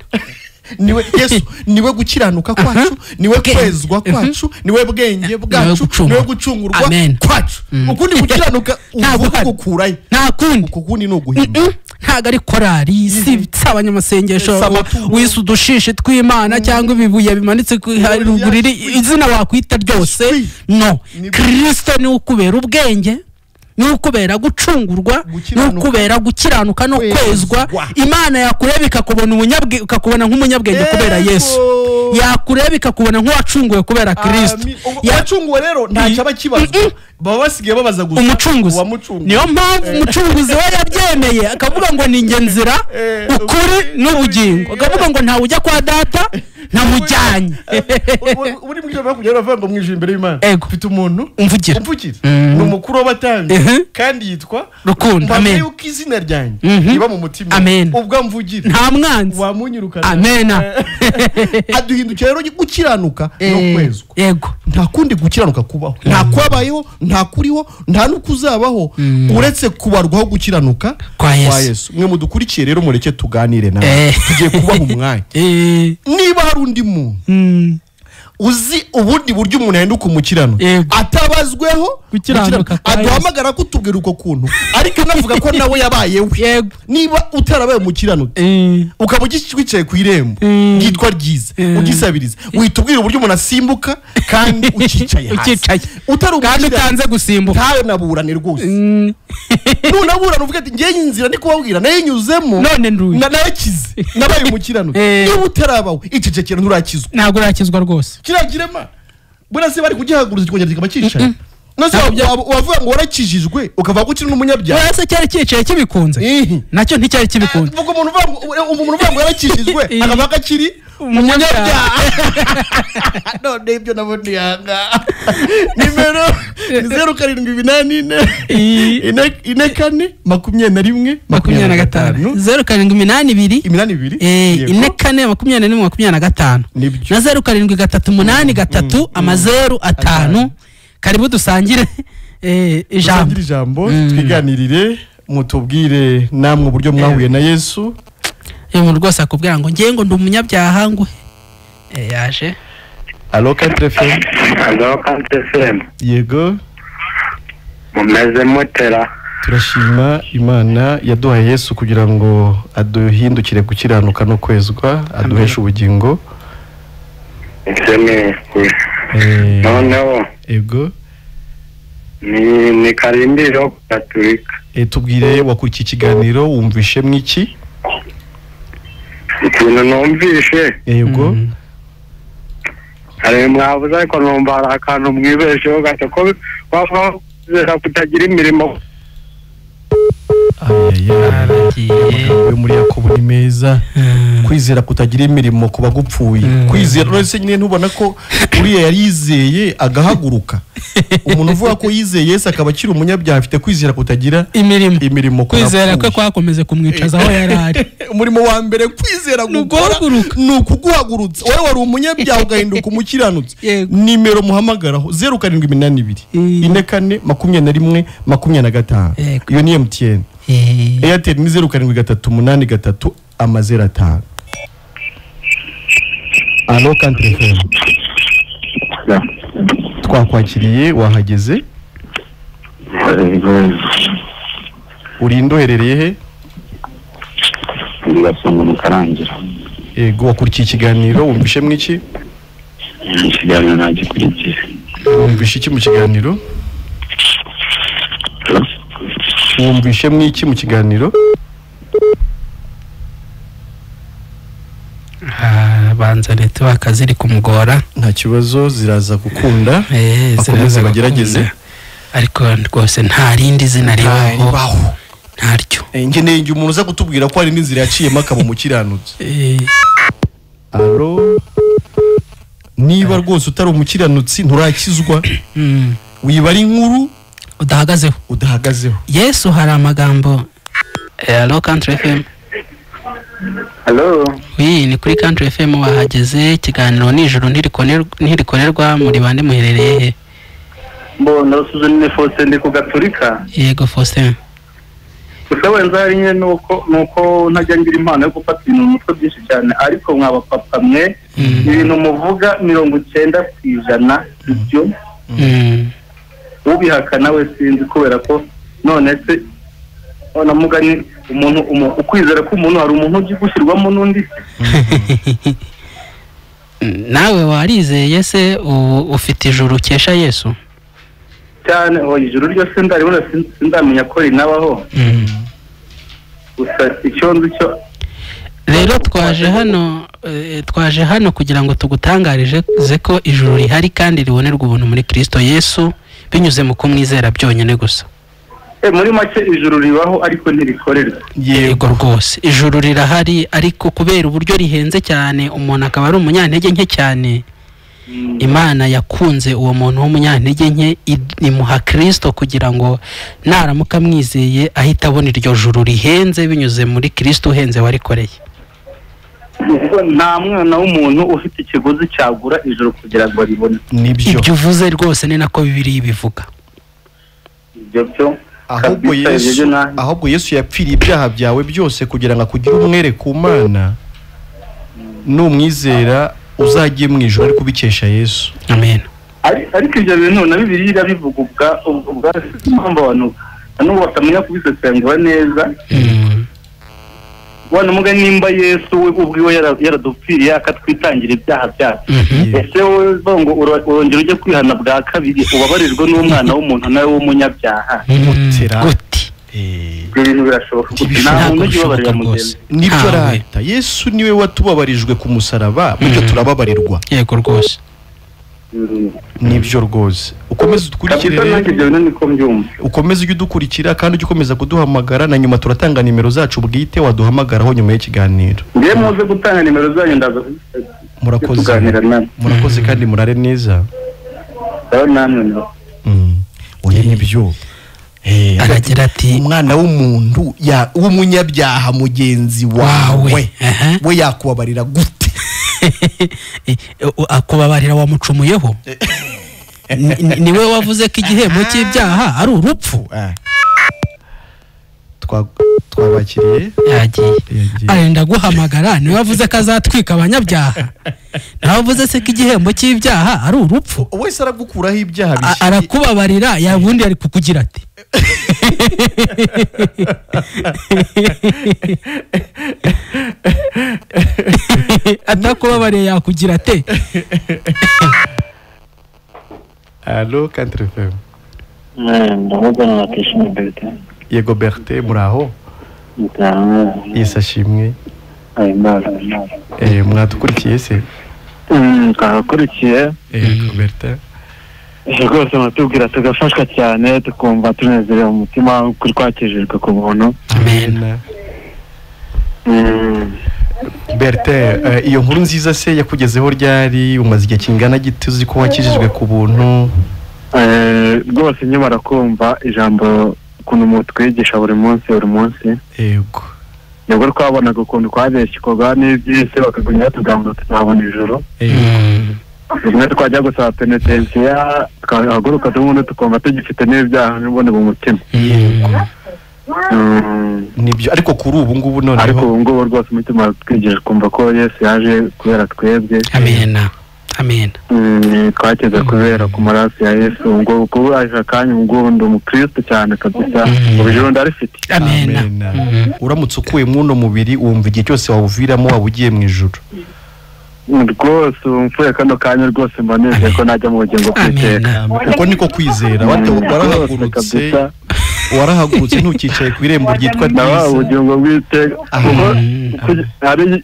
Speaker 1: Niwe Yesu, niwe gukiranuka kwacu, niwe kwezwa kwacu, niwe bwenge bwacu, niwe gucungurwa kwacu. Ukundi gukiranuka uvuga gukurayo
Speaker 2: nta kundi,
Speaker 1: ukundi no guhimba.
Speaker 2: Ntago ari korari, si abanyamasengesho wise udushishi tw'Imana cyangwa ibibuye bimanitse haruguru, izina wakwita ryose no. Kristo ni ukubera ubwenge, ni ukubera gucungurwa, ni ukubera gukiranuka no kwezwa. Imana yakureba ikakubona ukakubona nk'umunyabwenge kubera Yesu, yakureba ikakubona nk'uwacunguwe kubera Kristo.
Speaker 1: Uwacunguwe rero ntacyo aba kibazwa, baba basigaye babaza gusa
Speaker 2: umucunguzi. Niyo mpamvu umucunguzi we yabyemeye akavuga ngo ni njye nzira, ukuri n'ubugingo, akavuga ngo ntawe ujya kwa data ntamujyanye.
Speaker 1: Uri mu ijoro bakujya bavuga ngo mwijuru imbere y'Imana mfite umuntu
Speaker 2: umvugira,
Speaker 1: ni umukuru w'abatambyi kandi yitwa
Speaker 2: Rukundo. Amen.
Speaker 1: Yuko izina ryanjye riba mu mutima ubwo amvugira
Speaker 2: nta mwanzi
Speaker 1: wamunyirukana.
Speaker 2: Amen.
Speaker 1: Aduhindukira rero gukiranuka no kwezwa.
Speaker 2: Yego.
Speaker 1: Nta kundi gukiranuka kubaho, nta kwabayeho, nta kuriho, nta nukuzabaho uretse kubarwaho gukiranuka
Speaker 2: kwa Yesu.
Speaker 1: Mwe mudukurikiye rero mureke tuganire nawe, tugiye kubaha umwanya. Niba hari undi muntu uzi ubundi buryo umuntu yahinduka umukirano atabazweho
Speaker 2: Gukiranuka kwa Yesu.
Speaker 1: Aduhamagara kutubwira uko kuntu, ariko anavuga ko nawe yabaye we.
Speaker 2: Yego.
Speaker 1: Niba utarabaye umukiranutsi ukaba ugiwicaye ku irembo ryitwa ryiza ugisabiriza, witubwira uburyo umuntu asimbuka kandi ukicaye hasi.
Speaker 2: Ukicaye.
Speaker 1: Utari
Speaker 2: kandi
Speaker 1: umukiranutsi
Speaker 2: utanze gusimbuka.
Speaker 1: Ntawe naburane rwose. Nunaburana uvuga ati ngewe inzira ndi kubabwira nayinyuzemo
Speaker 2: None nduye.
Speaker 1: Narakize, nabaye umukiranutsi. Niba utarabawe icecekera nturakizwa.
Speaker 2: Ntabwo urakizwa rwose.
Speaker 1: Kiriya kirema buriya se bari kugihagurutsa kikongera kikaba cyicaye. None se wavuga ngo warakijijwe ukavuga ko ukiri n'umunyabyaha?
Speaker 2: Buriya se cyari cyicaye kibikunze? Nacyo nticyari kibikunze.
Speaker 1: Vuga umuntu uvuga ngo yarakijijwe akavuga ko akiri
Speaker 2: Umunyabyaha.
Speaker 1: None ibyo nabonye yanga. Nimero ni 0784 44 21
Speaker 2: 25. 0782
Speaker 1: 82.
Speaker 2: 44 21 25.
Speaker 1: Nibyo.
Speaker 2: Na 0738 amazeru 5. Karibu dusangire ijambo.
Speaker 1: Dusangire ijambo, twiganirire, mutubwire namwe uburyo mwahuye na Yesu.
Speaker 2: Umuntu rwose akubwira ngo ngiye ngo ndi umunyabyaha ngwe. Yaje.
Speaker 1: Allo 4 FM.
Speaker 3: Allo 4 FM.
Speaker 1: Yego.
Speaker 3: Mumeze mutera.
Speaker 1: Turashima Imana yaduhaye Yesu kugira ngo aduhindukire gukiranuka no kwezwa, aduheshe ubugingo.
Speaker 3: Noneho.
Speaker 1: Yego.
Speaker 3: Ni Karimbiro Gatolika.
Speaker 1: Tubwire wakurikiye ikiganiro wumvishe mwiki?
Speaker 3: Ikintu numvishe.
Speaker 1: Yego.
Speaker 3: Hari mwavuze ariko numva hari akantu mwibesheho gato ko wavuze kutagira imirimo.
Speaker 1: Amagambo muri Yakobo ni meza. Kwizera kutagira imirimo kuba gupfuye. Kwizera none nyine ntubona ko uriya yarizeye agahaguruka. Umuntu uvuga ko yizeye Yesu akaba akiri umunyabyaha afite kwizera kutagira imirimo.
Speaker 2: Kwizera kwe kwakomeze kumwicaza aho yari ari.
Speaker 1: Umurimo wa mbere kwizera gukora ni ukuguhagurutsa. Wowe wari umunyabyaha ugahinduka umukiranutsi. Nimero muhamagaraho 0782 44 21 25. Iyo ni MTN. Airtel ni 0738 5. Allo 4 FM. Twakwakiriye wahageze. Uri ndoherereye he?
Speaker 3: Ndi Gasongo mu Karangira.
Speaker 1: Yego, wakurikiye ikiganiro wumvishe mwiki?
Speaker 3: Ikiganiro nagikurikiye.
Speaker 1: Wumvishe iki mu kiganiro? Wumvishe mwiki mu kiganiro?
Speaker 2: Banza leta bakaziri kumugora.
Speaker 1: Nta kibazo ziraza gukunda. Bakomeze bagerageze.
Speaker 2: Ariko rwose nta rindi zina ribaho. Ntaryo.
Speaker 1: Ngeneye ngiye umuntu uza kutubwira ko hari n'inzira yaciyemo akaba umukiranutsi. Allo, niba rwose utari umukiranutsi nturakizwa. Wibara inkuru udahagazeho.
Speaker 2: Yesu hari amagambo. Allo Country FM.
Speaker 3: Allo.
Speaker 2: Oui, ni kuri Country FM wahageze. Ikiganiro nijoro ntirikorerwa muri bande muherereye he?
Speaker 3: Mbona Suzanne Faustin ndi ku Gatolika.
Speaker 2: Yego Faustin.
Speaker 3: Gusa wenda hari nyine nuko ntajya ngira impano yo gufata ibintu mu mutwe byinshi cyane, ariko mwaba papa mwe ibintu muvuga 90% ibyo. Ubihakana we sinzi kubera ko none se ona mugani umuntu ukwizera ko umuntu hari umuntu ugiye gushyirwamo n'undi.
Speaker 2: Nawe warizeye se ufite ijuru ukesha Yesu?
Speaker 3: Cyane, ijuru ryose ndaribona sindamenya ko rinabaho. Gusa icyo nzi cyo
Speaker 2: rero twaje hano kugira ngo tugutangarije ko ijuru rihari kandi ribonerwa ubuntu muri Kristo Yesu binyuze mu kumwizera byonyine gusa.
Speaker 3: Muri make ijuru ribaho ariko ntirikorerwa.
Speaker 2: Yego rwose ijuru rirahari ariko kubera uburyo rihenze cyane umuntu akaba ari umunyantege nke cyane. Imana yakunze uwo muntu w'umunyantege nke imuha Kristo kugira ngo naramuka mwizeye ahita abona iryo juru rihenze binyuze muri Kristo uhenze warikoreye.
Speaker 3: Nta mwana w'umuntu ufite ikiguzi cyagura ijuru kugira ngo ribone.
Speaker 1: Nibyo
Speaker 2: ibyo uvuze rwose ni nako Bibiliya ibivuga.
Speaker 3: Ibyo byo
Speaker 1: ahubwo Yesu yapfiriye ibyaha byawe byose kugira ngo akugire umwere ku Mana. Numwizera uzagiye mu ijuru ariko ubikesha Yesu.
Speaker 2: Amen.
Speaker 3: Ariko ibyo bintu na Bibiliya irabivuga ubwa impamvu abantu n'ubu batamenya kubisesengura neza. Wana muga nimba Yesu we ubwiwe yaradupfiriye akatwitangira ibyaha byacu, ese wowe ngo urongera ujye kwihana bwa kabiri ubabarirwe n'umwana w'umuntu nawe w'umunyabyaha
Speaker 2: gute?
Speaker 3: Ibyo bintu birashoboka nta muntu ujya ubabarira mugenzi.
Speaker 1: Nibyo rata, Yesu niwe watubabarijwe ku musaraba, bityo turababarirwa.
Speaker 2: Yego rwose.
Speaker 1: Nibyo rwose. Ukomeze udukurikire rero, ukomeze ujye udukurikira kandi ujye ukomeza kuduhamagara, na nyuma turatanga nimero zacu bwite waduhamagaraho nyuma y'ikiganiro.
Speaker 3: Ngiye muze gutanga nimero zanyu ndaza.
Speaker 1: Murakoze. Murakoze kandi murare neza. Oya nibyo.
Speaker 2: Aragira ati
Speaker 1: umwana w'umuntu ya w'umunyabyaha mugenzi wawe we yakubabarira gute?
Speaker 2: Akubabarira wamucumuyeho? Niwe wavuze ko igihembo cy'ibyaha ari urupfu.
Speaker 1: Twabakiriye
Speaker 2: yagiye arenda guhamagara, niwe wavuze ko azatwika abanyabyaha, nawe wavuze se ko igihembo cy'ibyaha ari urupfu.
Speaker 1: Wese aragukuraho ibyaha bishyi,
Speaker 2: arakubabarira, yabundi ari kukugira ati atakubabariye yakugira ate?
Speaker 1: Allo Country FM.
Speaker 4: Ndavugana na Kishimwe Bertin.
Speaker 1: Yego Bertin, muraho? Yesu ashimwe. Mwadukurikiye se?
Speaker 4: Twakurikiye.
Speaker 1: Yego Bertin.
Speaker 4: Rwose muratubwira tugafashwa cyane, tukumva tunezerewe mu mutima kuri twakijijwe ku buntu.
Speaker 2: Amen.
Speaker 1: Bertin, iyo nkuru nziza se yakugezeho ryari? Umaze igihe kingana gite uzi ko wakijijwe ku buntu?
Speaker 4: Rwose nyamara kumva ijambo ukuntu mutwigisha buri munsi buri munsi.
Speaker 1: Yego.
Speaker 4: Nibwo twabonaga ukuntu twabeshywaga n'iby'isi bakagumya batubwira ngo tuzabona ijuru. Rimwe twajya gusaba penetensiya twahaguruka n'ubundi tukumva tugifite n'ibyaha n'ubundi mu mutima.
Speaker 1: Nibyo, ariko kuri ubu ngubu noneho,
Speaker 4: ariko ubu ngubu rwose umutima twigisha kumva ko Yesu yaje kubera twebwe.
Speaker 2: Amen. Amen.
Speaker 4: Twakeze kubera ku maraso ya Yesu. Ubwo kubaje akanya ubwo ndi umukristo cyane kabisa, ubujuru ndarifite.
Speaker 2: Amen.
Speaker 1: Uramutse ukuye mwuno mubiri wumva igihe cyose wawuviramo waba ugiye mu ijuru.
Speaker 4: Rwose mfuye kano kanya rwose mba nizeye ko najya mu bugingo bw'iteka.
Speaker 1: Uko niko kwizera. Warahagurutse, warahagurutse ntukicaye ku irembo ryitwa ryiza.
Speaker 4: Ubugingo bw'iteka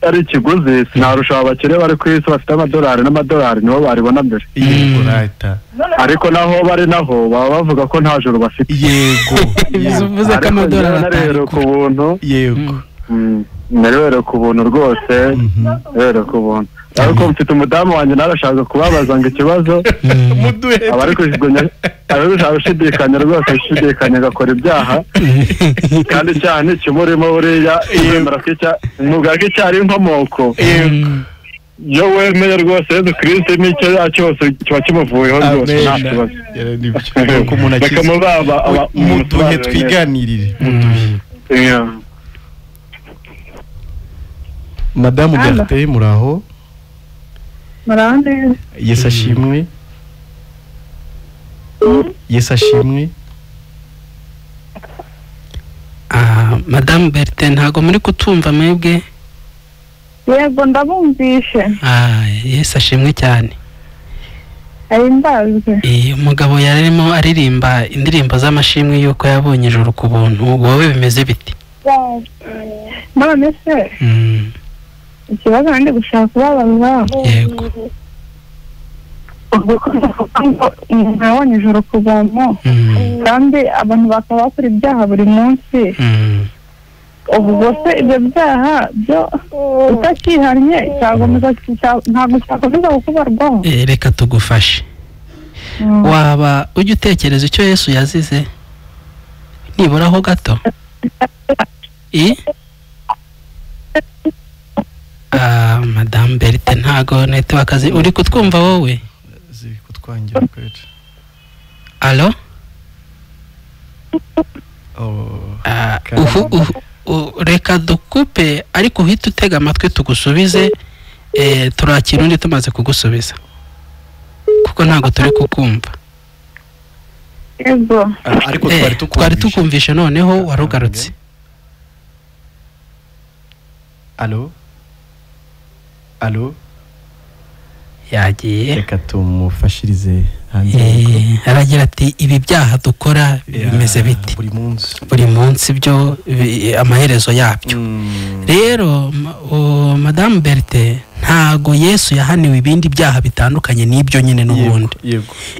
Speaker 4: ari ikiguzi, sinarusha abakire bari ku isi bafite amadolari n'amadolari nibo baribona mbere.
Speaker 1: Yego rata.
Speaker 4: Ariko naho bari naho baba bavuga ko nta juru bafite.
Speaker 1: Yego.
Speaker 2: Bivuze ko amadolari
Speaker 4: atari ku buntu.
Speaker 1: Yego.
Speaker 4: Narero ku buntu rwose, narero ku buntu. Ariko mfite umudamu wanjye narashaka kubabaza ngo ikibazo abari kujugunya, abari gushidikanya rwose, ashidikanya agakora ibyaha kandi icyaha ntikimurimo buriya yemera ko icyaha ko icyaha ari inkomoko. Iyo wemeye rwose Yesu Kristo n'icyo cyose kiba kimuvuyeho rwose nta kibazo. Reka mubaba
Speaker 1: muduhe twiganirire, muduhe. Madamu Bertin, muraho?
Speaker 5: Muraho neza.
Speaker 1: Yesu ashimwe. Yesu ashimwe.
Speaker 2: Madamu Bertin, ntago muri kutumva mwebwe?
Speaker 5: Yego ndabumvishe.
Speaker 2: Yesu ashimwe cyane.
Speaker 5: Ahimbazwe.
Speaker 2: Umugabo yarimo aririmba indirimbo z'amashimwe yuko yabonye ijuru ku buntu, wowe bimeze biti?
Speaker 5: None se ikibazo ndi gushaka kubabaza.
Speaker 2: Yego.
Speaker 5: Umuntu yabonye ijuru ku buntu kandi abantu bakaba bakora ibyaha buri munsi. Ubwo se ibyo byaha byo utakihannye ntabwo cyakomeza kukubarwaho?
Speaker 2: Reka tugufashe. Waba ujya utekereza icyo Yesu yazize nibura ho gato? Madame Bertin, ntago network uri kutwumva wowe?
Speaker 1: Ziri kutwangira kweli.
Speaker 2: Allo? Reka dukupe ariko uhite utega amatwi tugusubize, turakira undi tumaze kugusubiza. Kuko ntabwo turi kukumva.
Speaker 5: Yego.
Speaker 1: Ariko twari
Speaker 2: tukumvishe noneho warugarutse.
Speaker 1: Allo? Allo?
Speaker 2: Yagiye.
Speaker 1: Reka tumufashirize hanze.
Speaker 2: Aragira ati ibi byaha dukora bimeze bite? Buri munsi byo amaherezo yabyo. Rero Madame Berthe, ntago Yesu yahaniwe ibindi byaha bitandukanye n'ibyo nyine n'ubundi.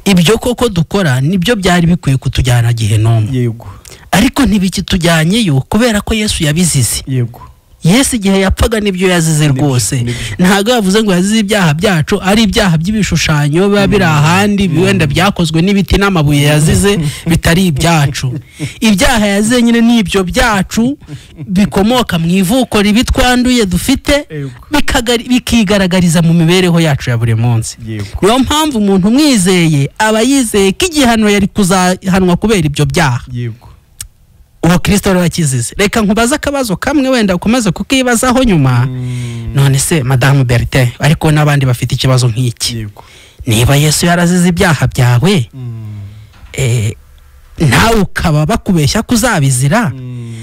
Speaker 2: Ibyo koko dukora nibyo byari bikwiye kutujyana gehinomu.
Speaker 1: Yego.
Speaker 2: Ariko ntibikitujyanyeyo kubera ko Yesu yabizize.
Speaker 1: Yego.
Speaker 2: Yesu igihe yapfaga nibyo yazize rwose. Ntago yavuze ngo yazize ibyaha byacu, ari ibyaha by'ibishushanyo biba biri ahandi wenda byakozwe n'ibiti n'amabuye yazize bitari ibyacu. Ibyaha yazize nyine n'ibyo byacu bikomoka mu ivuko ribi twanduye dufite, bikigaragariza mu mibereho yacu ya buri munsi. Niyo mpamvu umuntu umwizeye aba yizeye ko igihano yari kuzahanwa kubera ibyo byaha. Uwo Kristo rero yakizize. Reka nkubaze akabazo kamwe wenda ukomeze kukibazaho nyuma. None se Madame Berthe, ariko n'abandi bafite ikibazo nk'iki, niba Yesu yarazize ibyaha byawe, nawe ukaba bakubeshya kuzabizira,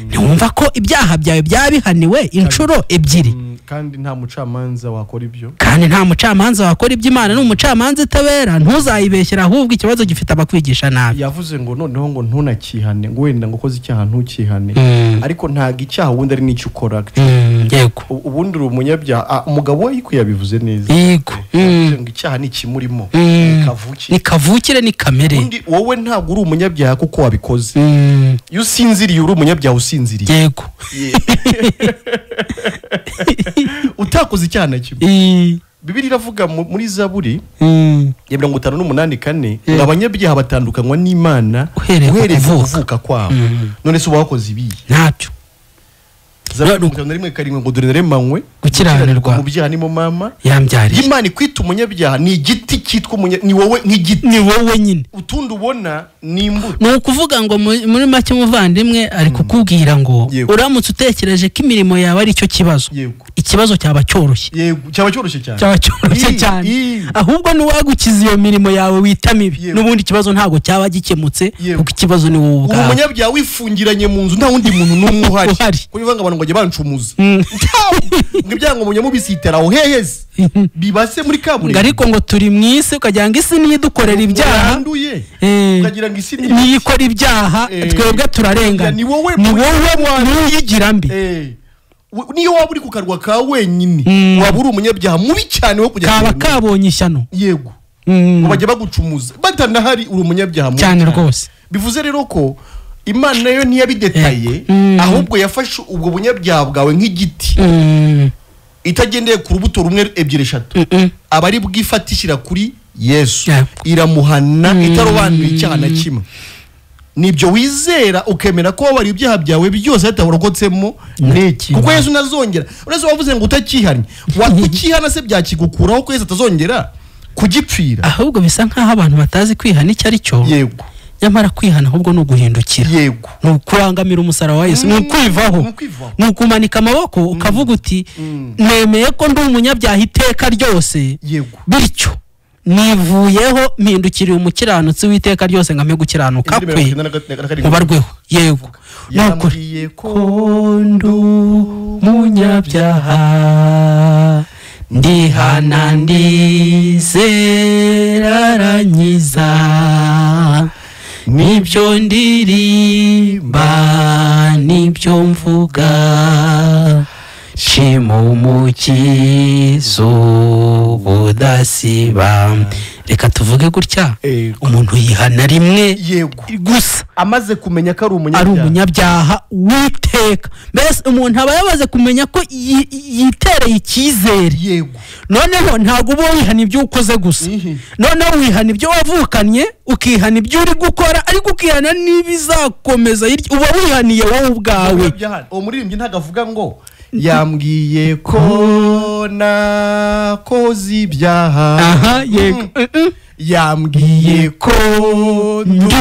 Speaker 2: ntiwumva ko ibyaha byawe byabihaniwe inshuro ebyiri?
Speaker 1: Kandi nta mucamanza wakora ibyo.
Speaker 2: Kandi nta mucamanza wakora ibyo. Imana ni umucamanza itabera, ntuzayibeshyera, ahubwo ikibazo gifite abakwigisha nabi.
Speaker 1: Yavuze ngo noneho ngo ntunakihane, ngo wenda ngo ukoze icyaha ntukihane, ariko ntago icyaha ubundi ari n'icyo ukora.
Speaker 2: Yego.
Speaker 1: Ubundi uri umunyabyaha. Umugabo we yiko yabivuze neza.
Speaker 2: Yego.
Speaker 1: Ngo icyaha ni ikimurimo,
Speaker 2: ni kavukire, ni kamere.
Speaker 1: Ubundi wowe ntabwo uri umunyabyaha kuko wabikoze. Iyo usinziriye uri umunyabyaha usinziriye.
Speaker 2: Yego.
Speaker 1: Utakoze icyaha na kimwe. Bibiliya iravuga muri Zaburi ya 58:4 ngo abanyabyaha batandukanywa n'Imana uhereye ku kuvuka kwabo. None se uba wakoze ibiyi?
Speaker 2: Ntabyo.
Speaker 1: Zaburi 51:7 ngo dore naremanywe
Speaker 2: gukiranirwa
Speaker 1: mu byaha ni mu mama
Speaker 2: yambyariye.
Speaker 1: Imana ikwita umunyabyaha ni igiti cyitwa ni wowe nk'igiti,
Speaker 2: ni wowe nyine.
Speaker 1: Utundi ubona ni imbuto.
Speaker 2: Ni ukuvuga ngo muri make muvandimwe ari kukubwira ngo uramutse utekereje ko imirimo yawe ari cyo kibazo, ikibazo cyaba cyoroshye.
Speaker 1: Yego, cyaba cyoroshye cyane.
Speaker 2: Cyaba cyoroshye cyane. Ahubwo nuwagukiza iyo mirimo yawe wita mibi, n'ubundi ikibazo ntago cyaba gikemutse, kuko ikibazo ni wowe ubwawe.
Speaker 1: Umunyabyaha wifungiranye mu nzu nta wundi muntu n'umwe uhari. Kuko bivanga abantu ngo bancumuza. Ngo ibyango munyamubisitera aho heheze bibase muri kaburimbo.
Speaker 2: Ariko ngo turi mu isi ukagira ngo isi niyidukorera ibyaha,
Speaker 1: ukagira ngo isi
Speaker 2: niyikora ibyaha, twebwe turarengana.
Speaker 1: Ni wowe
Speaker 2: niyigira mbi.
Speaker 1: Niyo waba uri ku karwa ka wenyine, waba uri umunyabyaha mubi cyane wo kujya
Speaker 2: kaba kabonye ishyano.
Speaker 1: Yego. Ngo bajye bagucumuza batanahari, uri umunyabyaha mubi
Speaker 2: cyane rwose.
Speaker 1: Bivuze rero ko Imana yo ntiyabidetaye, ahubwo yafashe ubwo bunyabyaha bwawe nk'igiti itagendeye ku rubuto rumwe ebyiri eshatu, aba ari bwifatishira kuri Yesu, iramuhana itarobanuye icyaha na kimwe. Nibyo wizera ukemera ko wabari ibyaha byawe byose hatarokotsemo
Speaker 2: n'iki,
Speaker 1: kuko Yesu nazongera. Uretse wavuze ngo utakihanye, wakukihana se byakigukuraho ko Yesu atazongera kugipfira?
Speaker 2: Ahubwo bisa nkaho abantu batazi kwihana icyo ari cyo.
Speaker 1: Yego.
Speaker 2: Nyamara kwihana ahubwo ni uguhindukira.
Speaker 1: Yego.
Speaker 2: Ni ukurangamira umusaraba wa Yesu, ni ukwivaho, ni ukumanika amaboko ukavuga uti nemeye ko ndi umunyabyaha iteka ryose.
Speaker 1: Yego.
Speaker 2: Bityo nivuyeho mpindukiriye umukiranutsi w'iteka ryose ngamye gukiranuka kwe mubarweho. Yego.
Speaker 1: Yambwiye ko
Speaker 2: ndi umunyabyaha, ndihana ndizera arankiza, nibyo ndirimba nibyo mvuga, shima umukizo budasiba. Reka tuvuge gutya, umuntu yihana rimwe gusa
Speaker 1: amaze kumenya ko
Speaker 2: ari umunyabyaha w'iteka. Mbese umuntu aba yamaze kumenya ko yitereye icyizere.
Speaker 1: Yego.
Speaker 2: Noneho ntabwo uba wihana ibyo ukoze gusa, noneho wihana ibyo wavukanye, ukihana ibyo uri gukora, ariko ukihana n'ibizakomeza, uba wihaniye wowe ubwawe.
Speaker 1: Uwo muririmbyi ntabwo avuga ngo yambwiye ko nakoze ibyaha.
Speaker 2: Aha, yego.
Speaker 1: Yambwiye ko ndi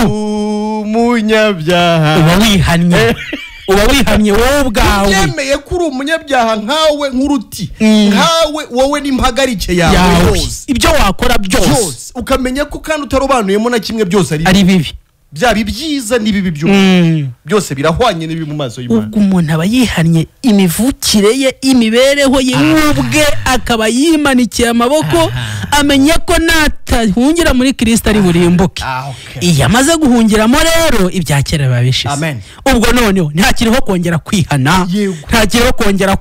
Speaker 1: umunyabyaha.
Speaker 2: Uba wihannye. Uba wihannye wowe ubwawe,
Speaker 1: Ubyemeye ko uri umunyabyaha nkawe, nk'uruti nkawe, wowe n'impagarike yawe
Speaker 2: yawe
Speaker 1: yose,
Speaker 2: ibyo wakora byose,
Speaker 1: byose ukamenya ko kandi utarobanuyemo na kimwe, byose ari
Speaker 2: ari bibi,
Speaker 1: byaba ibyiza n'ibibi byose birahwanye n'ibibi mu maso y'Imana.
Speaker 2: Ubwo umuntu aba yihannye imivukire ye, imibereho ye, ubwe akaba yimanikiye amaboko, amenya ko natahungira muri Kirisito ari burimbuke.
Speaker 1: Ah, okay.
Speaker 2: Iyo amaze guhungiramo rero, ibya kera biba bishize.
Speaker 1: Amen.
Speaker 2: Ubwo noneho ntakiriho kongera kwihana, ntakiriho kongera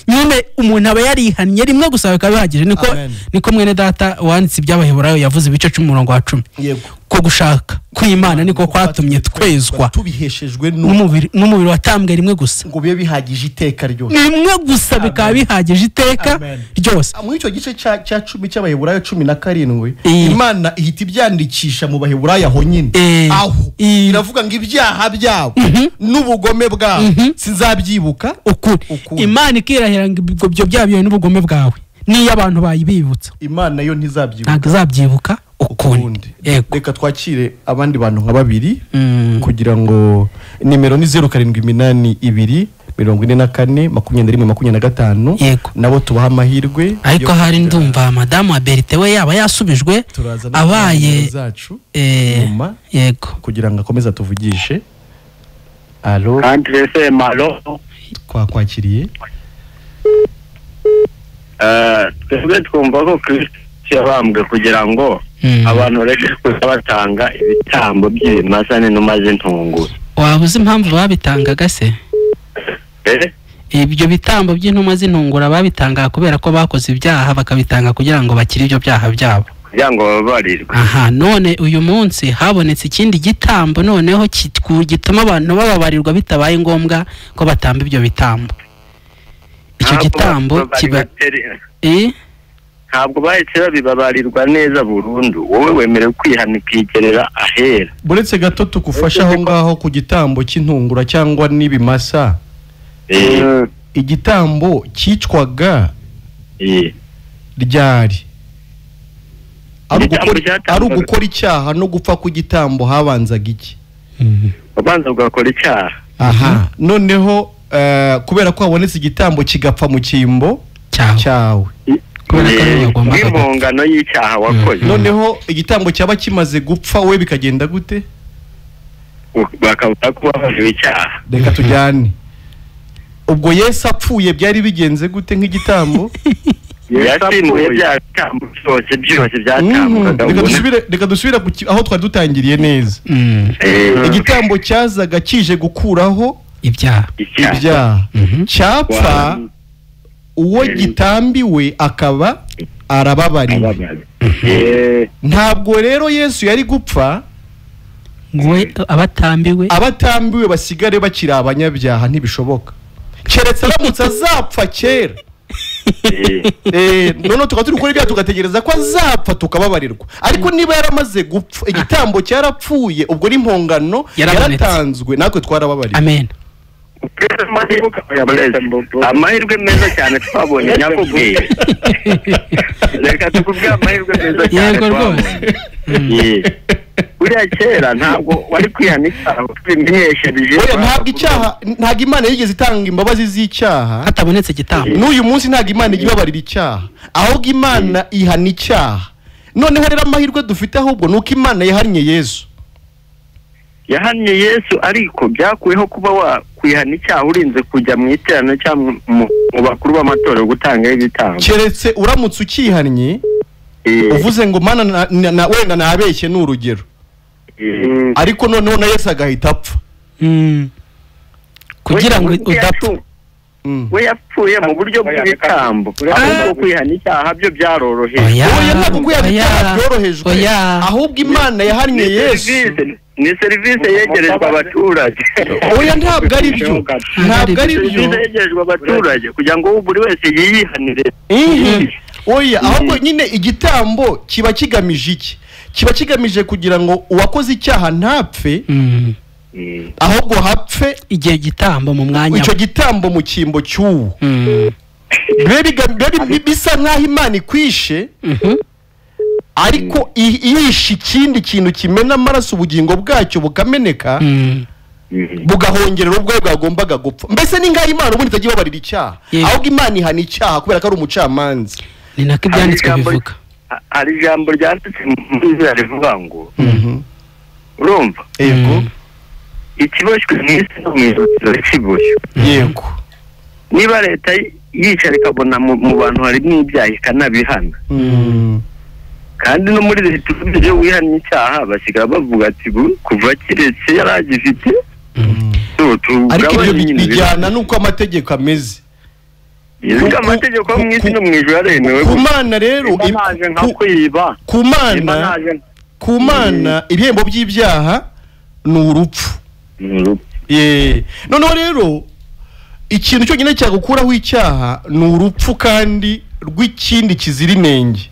Speaker 2: nyine umuntu aba yarihannye rimwe gusa bikaba bihagije. Niko
Speaker 1: Amen.
Speaker 2: niko mwene data wanditse iby'Abaheburayo yavuze, ibice 10 umurongo wa 10, ko gushaka kw'Imana niko kwatumye twezwa
Speaker 1: tubiheshejwe
Speaker 2: n'umubiri watambwe rimwe gusa,
Speaker 1: ngo bibe bihagije iteka ryose.
Speaker 2: Rimwe gusa bikaba bihagije iteka
Speaker 1: Amen.
Speaker 2: ryose.
Speaker 1: Muri icyo gice cya 10 cy'Abaheburayo 17, Imana ihita ibyandikisha mu Baheburayo aho nyine, aho iravuga ngo ibyaha byabo n'ubugome bwabo sinzabyibuka
Speaker 2: ukuri.
Speaker 1: Ukundi.
Speaker 2: Imana ikirahira ngo ibyo byaha byawe n'ubugome bwawe, niyo abantu bayibibutsa,
Speaker 1: Imana yo ntizabyibuka,
Speaker 2: ntabwo izabyibuka ukundi.
Speaker 1: Ukundi.
Speaker 2: Yego.
Speaker 1: Reka twakire abandi bantu nka babiri, kugira ngo nimero ni 0782 44 21 25. Nabo tubaha amahirwe
Speaker 2: Ariko
Speaker 1: yo
Speaker 2: hari
Speaker 1: kugira-
Speaker 2: ndumva madamu wa Berite we yaba yasubijwe,
Speaker 1: Turaza no
Speaker 2: abaye
Speaker 1: nimero zacu nyuma, kugira ngo akomeze atuvugishe. Allo?
Speaker 4: Kandi ese malo?
Speaker 1: Twakwakiriye.
Speaker 4: Twebwe twumva ko Kristo yabambwe kugira ngo abantu bareke kuza batanga ibitambo by'ibimasa n'inuma z'intunguru.
Speaker 2: Waba uzi impamvu babitangaga se?
Speaker 4: Eh?
Speaker 2: Ibyo bitambo by'intumwa z'intungura babitangaga kubera ko bakoze ibyaha, bakabitanga kugira ngo bakire ibyo byaha byabo,
Speaker 4: kugira ngo bababarirwe.
Speaker 2: Aha none uyu munsi habonetse ikindi gitambo noneho gituma abantu bababarirwa bitabaye ngombwa ko batamba ibyo bitambo. Icyo
Speaker 4: Ntabwo
Speaker 2: gitambo kiba
Speaker 4: babarirwa, ntabwo bahise babibabarirwa neza burundu. Wowe wemerewe kwihana ukigerera ahera.
Speaker 1: Buretse gato tugufasha aho ngaho ku gitambo cy'intungura cyangwa n'ibimasa. Igitambo cyicwaga ryari? Ari
Speaker 4: Igitambo
Speaker 1: ari ugukora icyaha no gupfa ku gitambo, habanzaga iki?
Speaker 4: Ubanza ugakora icyaha.
Speaker 1: Aha noneho kubera ko habonetse igitambo kigapfa mu cyimbo
Speaker 2: cyawe,
Speaker 1: cyawe,
Speaker 2: kubera ko ariwe wagombaga gupfa.
Speaker 4: Nk'impongano y'icyaha wakoze.
Speaker 1: Noneho igitambo cyaba kimaze gupfa, we bikagenda gute?
Speaker 4: Bakavuga ko wababariwe icyaha.
Speaker 1: Reka tujyane. Ubwo Yesu apfuye byari bigenze gute nk'igitambo?
Speaker 4: Yasimbuye bya bitambo byose, byose byatambwaga.
Speaker 1: Reka dusubire aho twari dutangiriye neza. Igitambo cyazaga kije gukuraho
Speaker 2: ibyaha,
Speaker 1: ibyaha. Cyapfa, uwo gitambiwe akaba arababariwe. Ntabwo rero Yesu yari gupfa
Speaker 2: ngo we abatambiwe,
Speaker 1: abatambiwe basigare bakiri abanyabyaha. Ntibishoboka, keretse aramutse azapfa kera. Noneho tukaba turi gukora ibyaha, tugategereza ko azapfa tukababarirwa. Ariko niba yaramaze gupfa, igitambo cyarapfuye, ubwo n'impongano
Speaker 2: Yarabonetse.
Speaker 1: yaratanzwe, natwe twarababariwe.
Speaker 2: Amen.
Speaker 4: Amahirwe meza cyane twabonye, nyakubwiye, reka tukubwire amahirwe meza cyane
Speaker 2: Yego rwose.
Speaker 4: twabonye. Buriya kera ntabwo wari kwihana icyaha tubimenyeshereje.
Speaker 1: Oya, ntabwo icyaha, ntabwo Imana yigeze itanga imbabazi z'icyaha
Speaker 2: hatabonetse igitambo.
Speaker 1: N'uyu munsi ntabwo Imana ijya ibabarira icyaha, ahubwo Imana ihana icyaha. Noneho rero amahirwe dufite ahubwo ni uko Imana yahannye Yesu.
Speaker 4: Yahannye Yesu, ariko byakuyeho kuba wakwihana icyaha urinze kujya mu iteraniro cyangwa mu bakuru b'amatorero gutangaho ibitambo.
Speaker 1: Keretse uramutse ukihannye, uvuze ngo "Mana, wenda nabeshye", ni urugero, ariko noneho na Yesu agahita apfa.
Speaker 2: Kugira ngo udapfa.
Speaker 4: We yapfuye mu buryo bw'ibitambo, ahubwo kwihana icyaha byo byaroroheje.
Speaker 2: Oya.
Speaker 1: Oya, ntabwo kwihana
Speaker 2: Oya.
Speaker 1: icyaha byorohejwe,
Speaker 2: Oya.
Speaker 1: ahubwo Imana yahannye
Speaker 4: Ni
Speaker 1: Yesu.
Speaker 4: Ni serivisi yegerejwe abaturage.
Speaker 1: Oya, ntabwo ari byo, ntabwo ari byo.
Speaker 4: Serivisi yegerejwe abaturage kugira ngo buri wese yiyihanire.
Speaker 1: Oya, ahubwo nyine igitambo kiba kigamije iki? Kiba kigamije kugira ngo uwakoze icyaha ntapfe, ahubwo hapfe
Speaker 2: igihe gitambo mu mwanya
Speaker 1: icyo
Speaker 2: we.
Speaker 1: gitambo mu cyimbo cy'uwo. Bibe bisa nk'aho Imana ikwishe, ariko yishe ikindi kintu kimena amaraso, ubugingo bwacyo bukameneka. Bugahongerera ubwo bwagombaga gupfa. Mbese ni ngaho Imana ubundi itagiye ibabarira icyaha, ahubwo Imana ihana icyaha kubera ko ari umucamanza.
Speaker 2: Ni nako ibyanditswe bivuga.
Speaker 6: Hari ijambo ryanditse muri Bibiliya rivuga ngo urumva
Speaker 1: yego
Speaker 6: ikiboshywe mu isi no mu ijuru kiboshywe.
Speaker 1: Yego.
Speaker 6: Niba leta yicara ikabona mu bantu harimo ibyaha ikanabihana, kandi no muri leta iyo wihannye icyaha basigaye bavuga ati kuva keretse yaragifite.
Speaker 1: Ariko ibyo bijyana n'uko amategeko ameze.
Speaker 6: Amategeko mu isi no mu ijuru aremewe.
Speaker 1: Ku Mana rero, ku Mana ibihembo by'ibyaha ni urupfu. Noneho rero ikintu cyonyine cyagukuraho icyaha ni urupfu kandi rw'ikindi kizira inenge.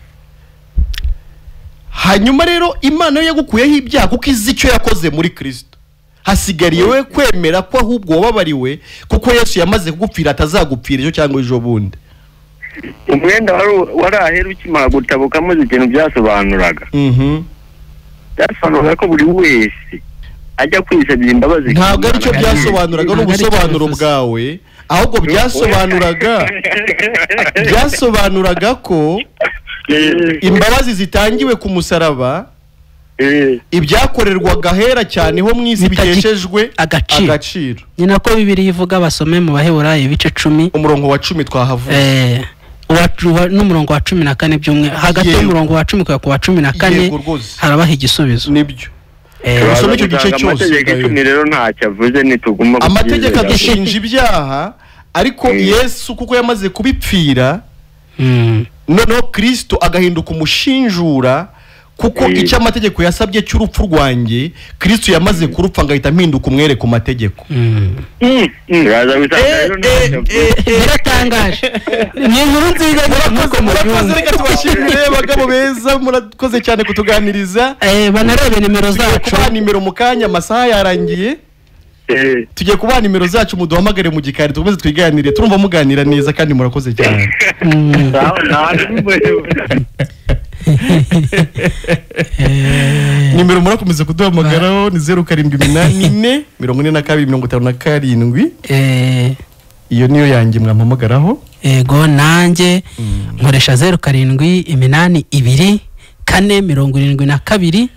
Speaker 1: Hanyuma rero Imana yo yagukuyeho ibyaha kuko izi icyo yakoze muri Kristo. Hasigariye we kwemera ko ahubwo wababariwe kuko Yesu yamaze kugupfira, atazagupfira ejo cyangwa ejo bundi.
Speaker 6: Umwenda wari ahera ukimara gutabukamo ikintu byasobanuraga. Byasobanuraga ko buri wese ajya kwisabira imbabazi.
Speaker 1: Ntabwo aricyo byasobanuraga n'ubusobanuro bwawe, ahubwo byasobanuraga ko imbabazi zitangiwe ku musaraba, ibyakorerwaga ahera cyane ho mu isi bikeshejwe agaciro.
Speaker 2: Ni nako Bibiliya ivuga, basome mu Baheburayo ibice 10
Speaker 1: umurongo wa 10 twahavuze,
Speaker 2: n'umurongo wa 14 by'umwe hagati y'umurongo wa 10 kugera ku wa 14 harabaha igisubizo.
Speaker 1: Nibyo. Usome icyo gice cyose.
Speaker 6: Amategeko 10 rero ntacyo avuze, nituguma
Speaker 1: amategeko adushinja ibyaha, ariko Yesu kuko yamaze kubipfira, noneho Kristo agahinduka umushinjura, kuko icyo amategeko yasabye cy'urupfu rwanjye Kristo yamaze kurupfa ngahita mpinduka umwere ku mategeko.
Speaker 2: Biratangaje. Ni inkuru nziza.
Speaker 1: Murakoze, reka tubashimire bagabo beza, murakoze cyane kutuganiriza.
Speaker 2: Banarebe nimero zacu.
Speaker 1: Kubaha nimero mu kanya, amasaha yarangiye. Tugiye kubaha nimero zacu, muduhamagare mu gikari dukomeze twiganire. Turumva muganira neza kandi murakoze cyane. Nimero murakomeza kuduhamagaraho ni 0784 42 57. Iyo niyo yanjye mwampamagaraho.
Speaker 2: Ego, nanjye nkoresha 0782 4 72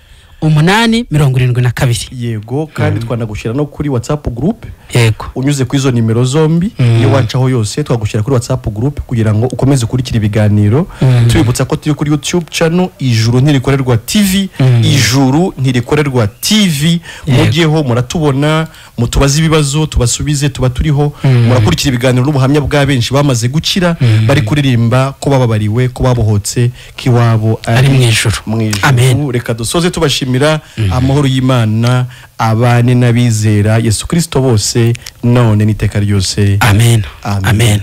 Speaker 2: 8 72.
Speaker 1: Yego, kandi twanagushyira no kuri WhatsApp group.
Speaker 2: Yego.
Speaker 1: Unyuze kuri izo nimero zombi, iyo wacaho yose twagushyira kuri WhatsApp group kugira ngo ukomeze kurikira ibiganiro. Tubibutsa ko turi kuri YouTube channel Ijuru Ntirikorerwa TV, Ijuru Ntirikorerwa TV. Mugiyeho muratubona, mutubaze ibibazo tubasubize, tuba turiho. Murakurikira ibiganiro n'ubuhamya bwa benshi bamaze gukira, bari kuririmba ko bababariwe, ko babohotse, kiwabo
Speaker 2: ari mu ijuru.
Speaker 1: Amen. Reka dusoze tubashimira amahoro y'Imana abane n'abizera Yesu Kristo bose none n'iteka ryose.
Speaker 2: Amen. Amen.